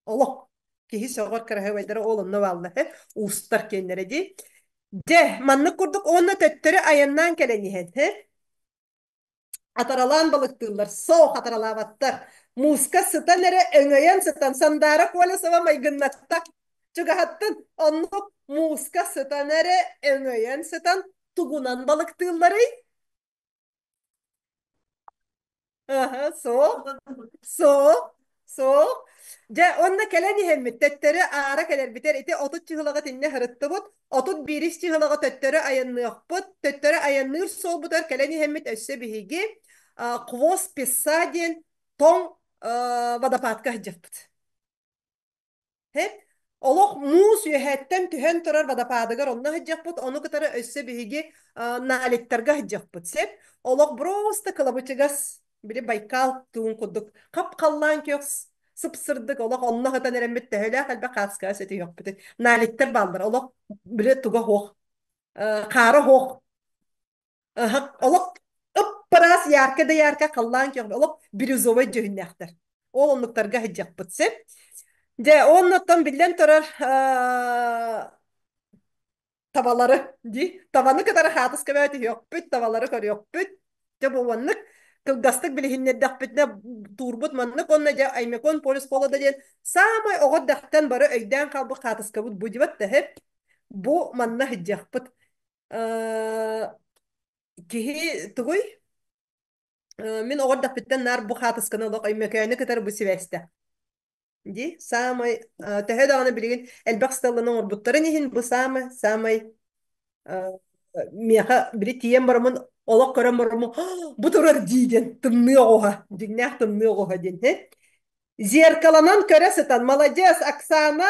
Олох киһи сөҕөр кыраһыабайдара ол онно бааллар уустар киэннэрэ дии. Дьэ, маннык курдук уонна төттөрү айаннаан кэлэн иһэн, Атаралаан балыктыыллар, суох атаралаабаттар. Мууска сытан эрэ өҥөйөн сытан Сандаара Колесова майгыннатта. Чугаһаттын, оннук мууска сытан эрэ өҥөйөн сытан тугунан балыктыылларый? Аха, суох, суох, суох. Дьэ, онно кэлэн иһэммит, төттөрү аара кэлэрбитэр ити 30 чыһылаҕа итиннэ сырыттыбыт, 31 чыһылаҕа төттөрү айанныахпыт, төттөрү айанныыр суолбутугар кэлэн иһэммит өссө биһиги Хвост Песа диэн тоҥ водопадка сылдьыахпыт. Олох муус үөһэттэн түһэн турар водопадыгар онно сылдьыахпыт, ону кытары өссө биһиги наликтарга сылдьыахпыт сеп. Олох просто кылабычыгас, били Байкал туун курдук хап-халлаан күөх сып-сырдык олох онно сытан эрэммит төһөлөөх элбэх хааскаҕа сөтүйүөхпүтүй. Наликтар бааллар, олох били туга суох, хаара суох. Олох ып-ыраас ярко да ярко халлаан күөх олох бирюзовай дьүһүннээхтэр. Ол оннуктарга сылдьыахпыт сөп. Дьэ, оннуттан биллэн турар табалары дии. Табаны кытары хаатыска бөҕө түһүөхпүт, табалары көрүөхпүт. Дьэ, бу маннык кылгастык билиһиннэрдэхпитинэ туурбут маннык уонна дьэ Аймекон полюс холода диэн саамай оҕо эрдэхтэн бары өйдөөн хаалбыт хаатыскабыт бу дибат да бу манна сылдьыахпыт. Киһи тугуй? Мин оҕо эрдэхпиттэн наар бу хаатысканы олох Өймөкөөнү кытары бу сибээстэ. Дии, саамай төһө даҕаны билигин элбэх стелланы оҥорбуттарын иһин бу саамай саамай миэхэ били тиийэн бараммын олох көрөн бараммын бу турар дии диэн тымныы оҕуһа дьиҥнээх тымныы оҕуһа диэн зеркаланан көрө сытан маладьыас Оксана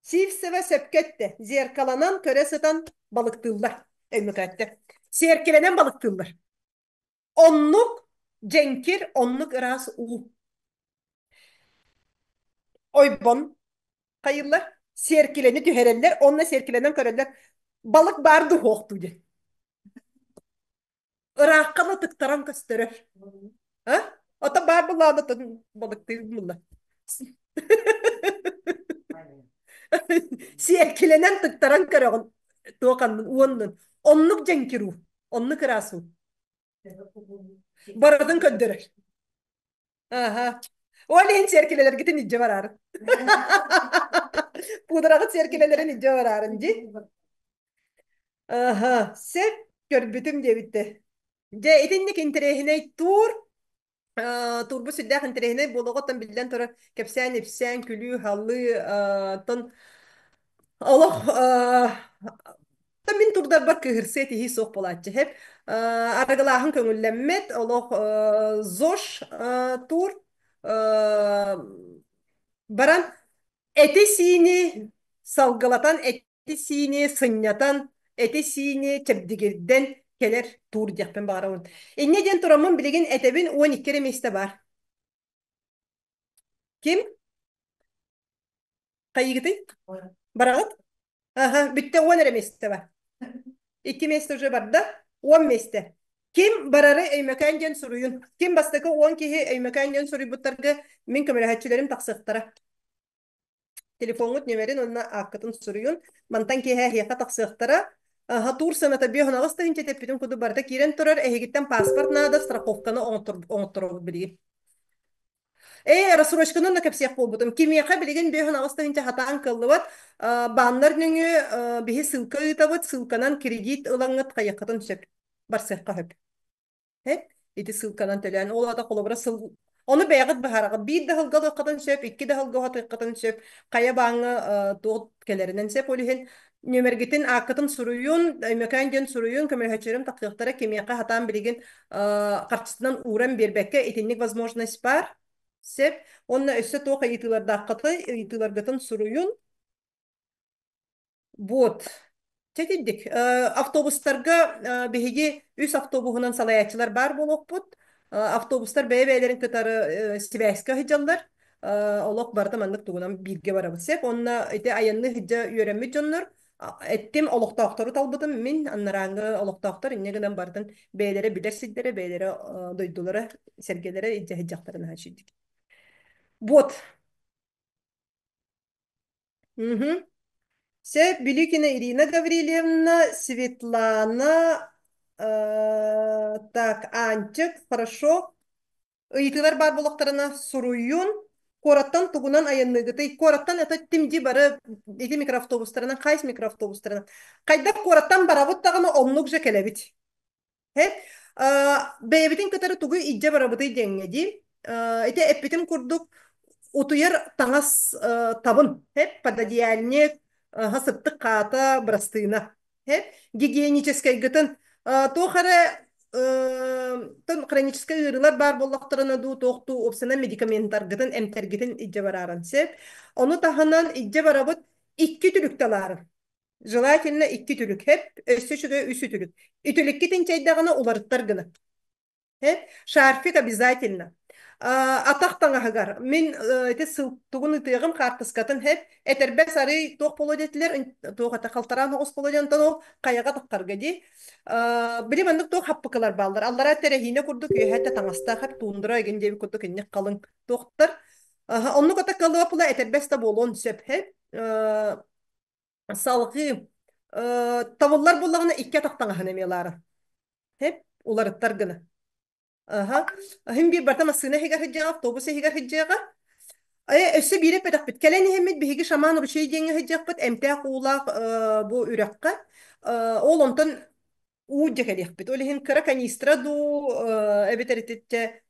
Сивцева сөпкө эттэ. Зеркаланан көрө сытан балыктыыллар. Өймөкөөттөр. Сиэркилэнэн балыктыыллар. Оннук дьэҥкир, оннук ыраас уу. Ойбон хайыллар, сиэркилэни түһэрэллэр, онно сиэркилэнэн көрөллөр. Балык баар дуу суох дуу диэн. Ыраахха да тыктаран көстөрөр. А? Ото баар булааны балыктыыр булла. Сиэркилэнэн тыктаран көрөҕүн туох аннын уоннун. Оннук дьэҥкир уу, оннук ыраас уу. Барытын көрдөрөр. Аха. Ол иһин сиэркилэлэргитин илдьэ бараарын. Пуудараҕыт сиэркилэлэрин илдьэ бараарын дии. Аха, сөп көрбүтүм диэбиттэ. Дьэ, итинник интэриэһинэй туур туурбут сүрдээх интэриэһинэй буолуоҕуттан биллэн турар кэпсээн-ипсээн, күлүү-халыы, оттон олох мин турдарбар кыыһырсыы этиһии суох буолааччы хэп. Арыгылааһын көҥүллэммэт, олох ЗОЖ туур баран эти-сиини салгылатан, эти-сиини сынньатан, эти-сиини чэбдигирдэн кэлэр туур диэхпин баҕарабын. Инньэ диэн тураммын билигин этэбин 12 эрэ миэстэ баар. Ким? Хайыгытый? Бараҕыт? Аха, бүттэ 10 эрэ миэстэ бар. Икки миэстэ уже барда. 10 миэстэ. Ким барары Өймөкөөн диэн суруйун. Ким бастакы 10 киһи Өймөкөөн диэн суруйбуттарга мин көмөлөһөөччүлэрим тахсыахтара. Телефоҥҥут нүөмэрин уонна ааккытын суруйун. Мантан киэһэ эһиэхэ тахсыахтара. Аха, туур сыаната 58 тыһыынча тэппитин курдук барыта киирэн турар. Эһигиттэн паспорт наада, страховканы оҥотторобут билигин. Ээ, рассрочканы да кэпсиэх буолбутум. Кимиэхэ билигин 58 тыһыынча хатаан кыаллыбат. Бааннар нөҥүө биһи ссылка ыытабыт, ссылканан кредит ылаҥҥыт хайыаххытын сөп, барсыахха сөп. Һэп, ити ссылканан төлөөн. Ол аата холобура сыл ону бэйэҕит быһаараҕыт. Биир да сылга ылыаххытын сөп, икки да сылга уһатыаххытын сөп. Хайа бааҥҥа туох кэлэринэн сөп. Ол иһин Нүөмэргитин, ааккытын суруйун, Өймөкөөн диэн суруйун, көмөлөһөөччүлэрим тахсыахтара, кимиэхэ хатаан билигин харчытынан ууран биэрбэккэ итинник возможность баар. Сөп. Уонна өссө туох ыйытыылардааххытый, ыйытыыларгытын суруйун. Вот. Чэтирдик. Автобустарга биһиги үс автобуһунан салайааччылар баар буолуохпут. Автобустар бэйэ-бэйэлэрин кытары сибээскэ сылдьаллар. Олох барыта маннык тугунан бииргэ барабыт сөп. Онно ити айанны сылдьа үөрэммит дьоннор эттим олохтоохтору талбытым мин анарааҥҥы олохтоохтор инньэ гынан барытын бэйэлэрэ билэр сирдэрэ, бэйэлэрэ дойдулара, сэргэлэрэ илдьэ сылдьахтарын аһа Вот. Мгм. Сөп, Билюкина Ирина Гаврильевна, Светлана, так, Аанчык, хорошо. Ыйытыылар баар буоллахтарына суруйун. Куораттан тугунан айанныыгытый? Куораттан это тимди бары ити микроавтобустарынан, хайс микроавтобустарынан. Хайдах куораттан барабыт даҕаны оннук же кэлэбит. Һэ, бэйэбитин кытары тугу илдьэ барабытый диэҥҥэ дии. Ити эппитим курдук утуйар таҥас табын, һэ, пододеяльник, сыттык хаата, бырастыына. Һэ, гигиеническайгытын туох эрэ тон хроническай ыарыылар баар буоллахтарына дуу, туох дуу уопсайынан медикаменттаргытын, эмтэргитин илдьэ барааран сөп. Ону таһынан илдьэ барабыт икки түлүктэ ылаарын. Желательно икки үтүлүк хэп, өссө үчүгэй үс үтүлүк. Үтүлүккитин чэйдэҕинэ уларыттар гына. Хэп, шарфик обязательно. Атах таҥаһыгар мин ити сыл тугун ытыаҕым хаартыскатын хэп, этэрбэс арый туох буолуо диэтилэр, туох этэ халтараан оҕус буолуо диэн, онтон ол хайаҕа таххарга дии. Били маннык туох хаппыкылар бааллар. Аллараа тэрэһиинэ курдук, үөһээ да таҥастаах хэп, туундра игин диэбит курдук инник халыҥ туохтар. Оннук ата кылыапыла этэрбэс да буолуон сөп хэп. Салҕыы табыллар буоллаҕына икки атах таҥаһын эмиэ ылаара. Хэп уларыттар гына. Аха. Иһин биир барыта массыына иһигэр сылдьыаҕа, автобус иһигэр сылдьыаҕа. Өссө биири эппэтэхпит. Кэлэн иһэммит биһиги Шаман ручей диэҥҥэ сылдьыахпыт, эмтээх уулаах бу үрэххэ. Ол онтон уу дьэ кэлиэхпит. Ол иһин кыра канистра дуу, эбэтэр итиччэ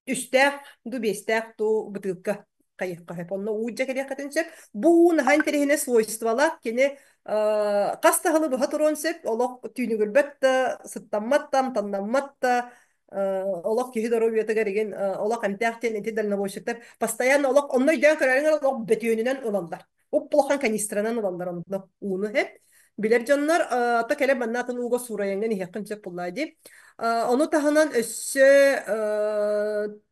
үстээх дуу, биэстээх дуу бытыылка хайыахха сөп. Онно уу дьэ кэлиэххитин сөп. Бу уу наһаа интэриэһинэй свойстволаах. Кини хас да сылы быһа туруон сөп. Олох түүнүгүрбэт да, сыттаммат да, амтаннаммат да, олох киһи доруобуйатыгар игин олох эмтээх диэн ити дальнобойщиктар постоянно олох онно өйдөөн көрөрүҥ олох бөтүөнүнэн ылаллар. Уп-улахан канистранан ылаллар онно ууну хэп. Билэр дьоннор то кэлэ манна атын ууга суурайаҥҥын иһиэххин сөп буоллаа дии. Ону таһынан өссө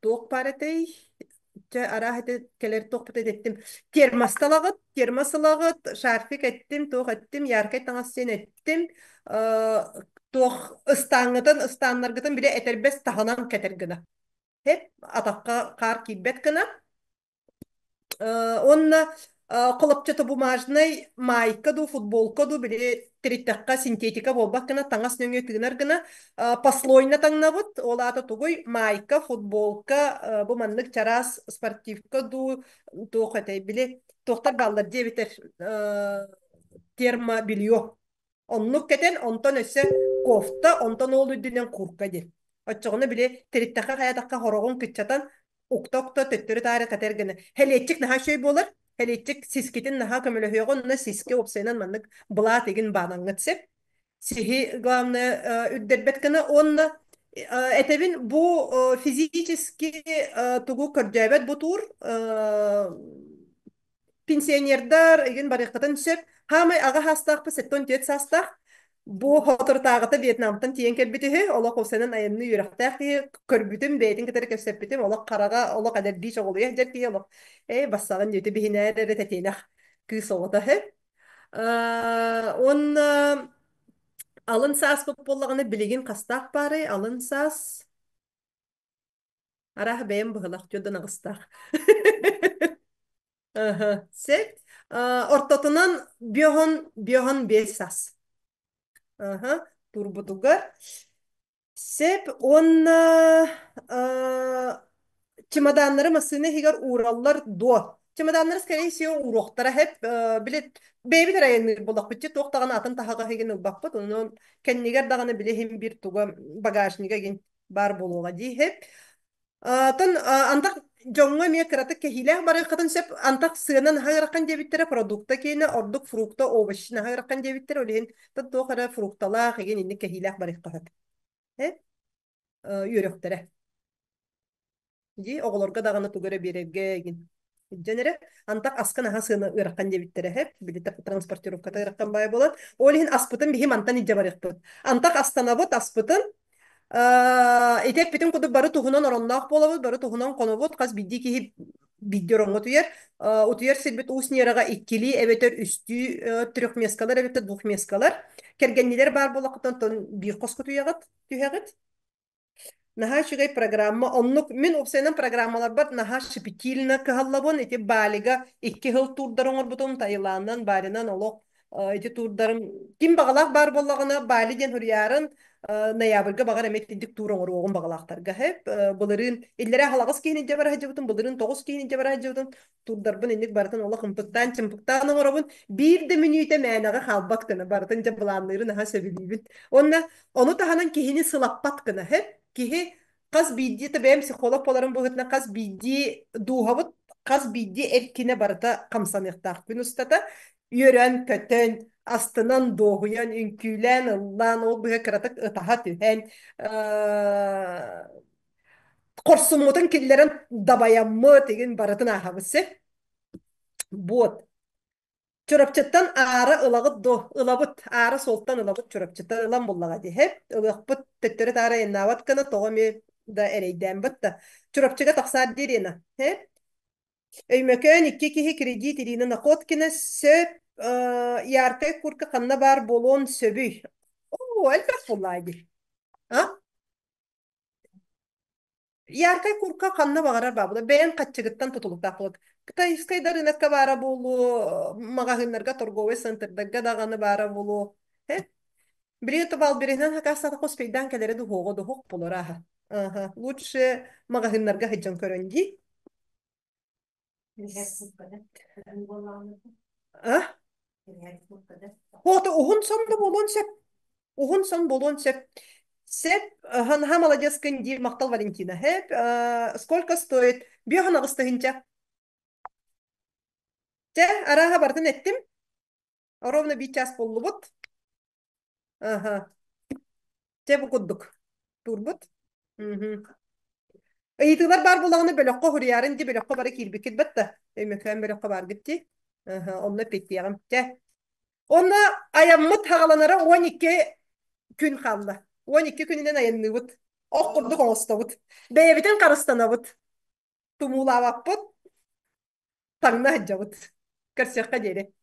туох баар этэй? Чэ, араах ити кэлэр туохпут эттим. Термосталаҕыт, термос ылаҕыт, шарфик эттим, туох эттим, яркай таҥас сиэн эттим. Туох ыстааҥҥытын, ыстааннаргытын бile этэрбэс таһынан кэтэр гына. Хэп, атахха хаар киирбэт гына. Уонна хлопчатобумажнай маайка дуу, футболка дуу били тириттэххэ синтетика буолбат гына таҥас нөҥүө тыынар гына послойно таҥнабыт. Ол аата тугуй? Маайка, футболка, бу маннык чараас спортивка дуу, туох этэй били туохтар бааллар диэбитэр термобелье. Оннук кэтэн, онтон өссө кофта, онтон ол үрдүнэн курка диэн. Оччоҕуна били тириттэххэ хайатахха хороҕун кыччатан укта-укта төттөрү-таары кэтэр гына. Хэлиэччик наһаа үчүгэй буолар. Хэлиэччик сискитин наһаа көмөлөһүөҕэ, онно сискэ уопсайынан маннык былаат игин баанаҥҥыт сөп. Сиһи главное үрдэрбэт гына уонна этэбин бу физически тугу көрдөөбөт бу туур пенсионердар игин барыаххытын сөп. Хаамай аҕа саастаахпыт 74 саастаах. Бу соторутааҕыта Вьетнамтан тиийэн кэлбит үһү. Олох уопсайынан айанныы үөрэхтээх киһи көрбүтүм, бэйэтин кытары кэпсэппитим. Олох хараҕа, олох эдэрдии чоҕулуйа сылдьар киһи олох ээ бассаҕын диэти биһинээр эрэ тэтиэнэх кыыс оҕото үһү. Уонна алын сааспыт буоллаҕына билигин хастаах баарый? Алын саас арааһа бэйэм быһылах түөрт аҕыстаах. Сөп. Ортотунан биоһон биоһон биэс саас. Турбутугар. Сөп уонна чемоданнары массыына иһигэр уураллар дуо? Чемоданнары, скорее всего, ууруохтара хэп. Били бэйэбит эрэ айанныыр буоллахпыт туох даҕаны атын таһаҕа иһигин ылбаппыт. Онон кэннигэр даҕаны били иһин биир туга багажнига игин баар буолуоҕа дии хэп. Тон антах Дьоҥҥо эмиэ кыратык кэһиилээх барыаххытын сөп. Антах сыана наһаа ыарахан диэбиттэрэ, продукта киэнэ, ордук фрукта, овощи наһаа ыарахан диэбиттэрэ, ол иһин туох эрэ фрукталаах игин инник кэһиилээх барыахха сөп. Э? Үөрөхтэрэ. Дии оҕолорго даҕаны тугу эрэ биэрэргэ игин. Дьэн эрэ антах аска наһаа сыана ыарахан диэбиттэрэ һэп били транспортировката ыарахан баай буолан ол иһин аспытын биһи мантан илдьэ барыахпыт антах астанабыт аспытын ити эппитим курдук бары туһунан оронноох буолабыт, бары туһунан хонобут, хас биирдии киһи биирдии ороҥҥо утуйар. Утуйар сирбит Уус Ньараҕа иккилии эбэтэр үстүү трехместкалар эбэтэр двухместкалар. Кэргэннилэр баар буоллаххытына, онтон биир хоско утуйаҕыт, түһэҕит. Наһаа үчүгэй программа. Оннук мин уопсайынан программаларбар наһаа щепетильно кыһаллабын. Ити Балига 2 сыл туурдар оҥорбутум. Таиландан, Балинан олох ити туурдарым. Ким баҕалаах баар буоллаҕына, Бали диэн суруйаарын ноябрьга баҕар эмиэ итинник туур оҥоруоҕум баҕалаахтарга. Хэп былырыын иллэрээ халагыс киһини дьэ бара сылдьыбытым, былырыын 9 киһини дьэ бара сылдьыбытым. Туурдарбын инник барытын олох ымпыктаан, чымпыктаан оҥоробун. Биир да мүнүүтэ мээнэҕэ хаалбат гына барытын дьэ былаанныыры наһаа сөбүлүүбүн. Уонна ону таһынан киһини сылаппат гына, хэп киһи хас биирдии да бэйэм психолог буоларым быһыытынан хас биирдии дууһабыт хас биирдии эркинэ барыта хамсаныахтаах күн устата үөрэн-көтөн, астынан, дуоһуйан, үҥкүүлээн, ыллаан, ол быһа кыратык ытаһа түһэн, хорсуммутун киллэрэн дабайаммыт игин барытын ааһабыт сеп. Вот. Чурапчыттан аара ылаҕыт дуо? Ылабыт. Аара суолтан ылабыт Чурапчыттан ылан буллаҕа дии. Һэп, ылыахпыт төттөрү таара айаннаабат гына тоҕо эмиэ да эрэйдээн да. Чурапчыга тахсаар диир Ирина. Һэп. Өймөкөөн икки киһи кредит Ирина Находкина сөп яркай курка ханна баар буолуон сөбүй? Оо, элбэх буоллаа дии. А? Яркай курка ханна баҕарар баар буолар. Бэйэҥ хаччыгыттан тутулуктаах буолар. Китайскай да рынокка баара буолуо, маҕаһыыннарга, торговай центрдарга даҕаны баара буолуо. Э? Билигин Валберинэн хакаастаатахха успейдаан кэлэрэ дуһуоҕа дуһуох буолар ааһа. Аха. Лучше маҕаһыыннарга сылдьан көрөн дии. А? Ото уһун сон да буолуон сөп. Уһун сон буолуон сөп. Сеп, наһаа молодецкын диир махтал Валентина. Хэп, сколько стоит? 58 тыһыынча. Чэ, арааһа барытын эттим. Ровно биир час буоллубут. Аха. Чэ, бу курдук. Турбут. Мгм. Ыйытыылар баар буоллаҕына бөлөххө суруйаарын дии бөлөххө бары киирбиккит бат да. Өймөкөөн бөлөххө бааргыт дии. Аха, онно эппиэттиэҕим. Чэ. Онно айаммыт хаҕаланара 12 күн хаалла. 12 күнүнэн айанныыбыт. Ох курдук оҥостобут. Бэйэбитин харыстанабыт. Тумуулаабаппыт. Таҥна сылдьабыт. Көрсүөххэ диэри.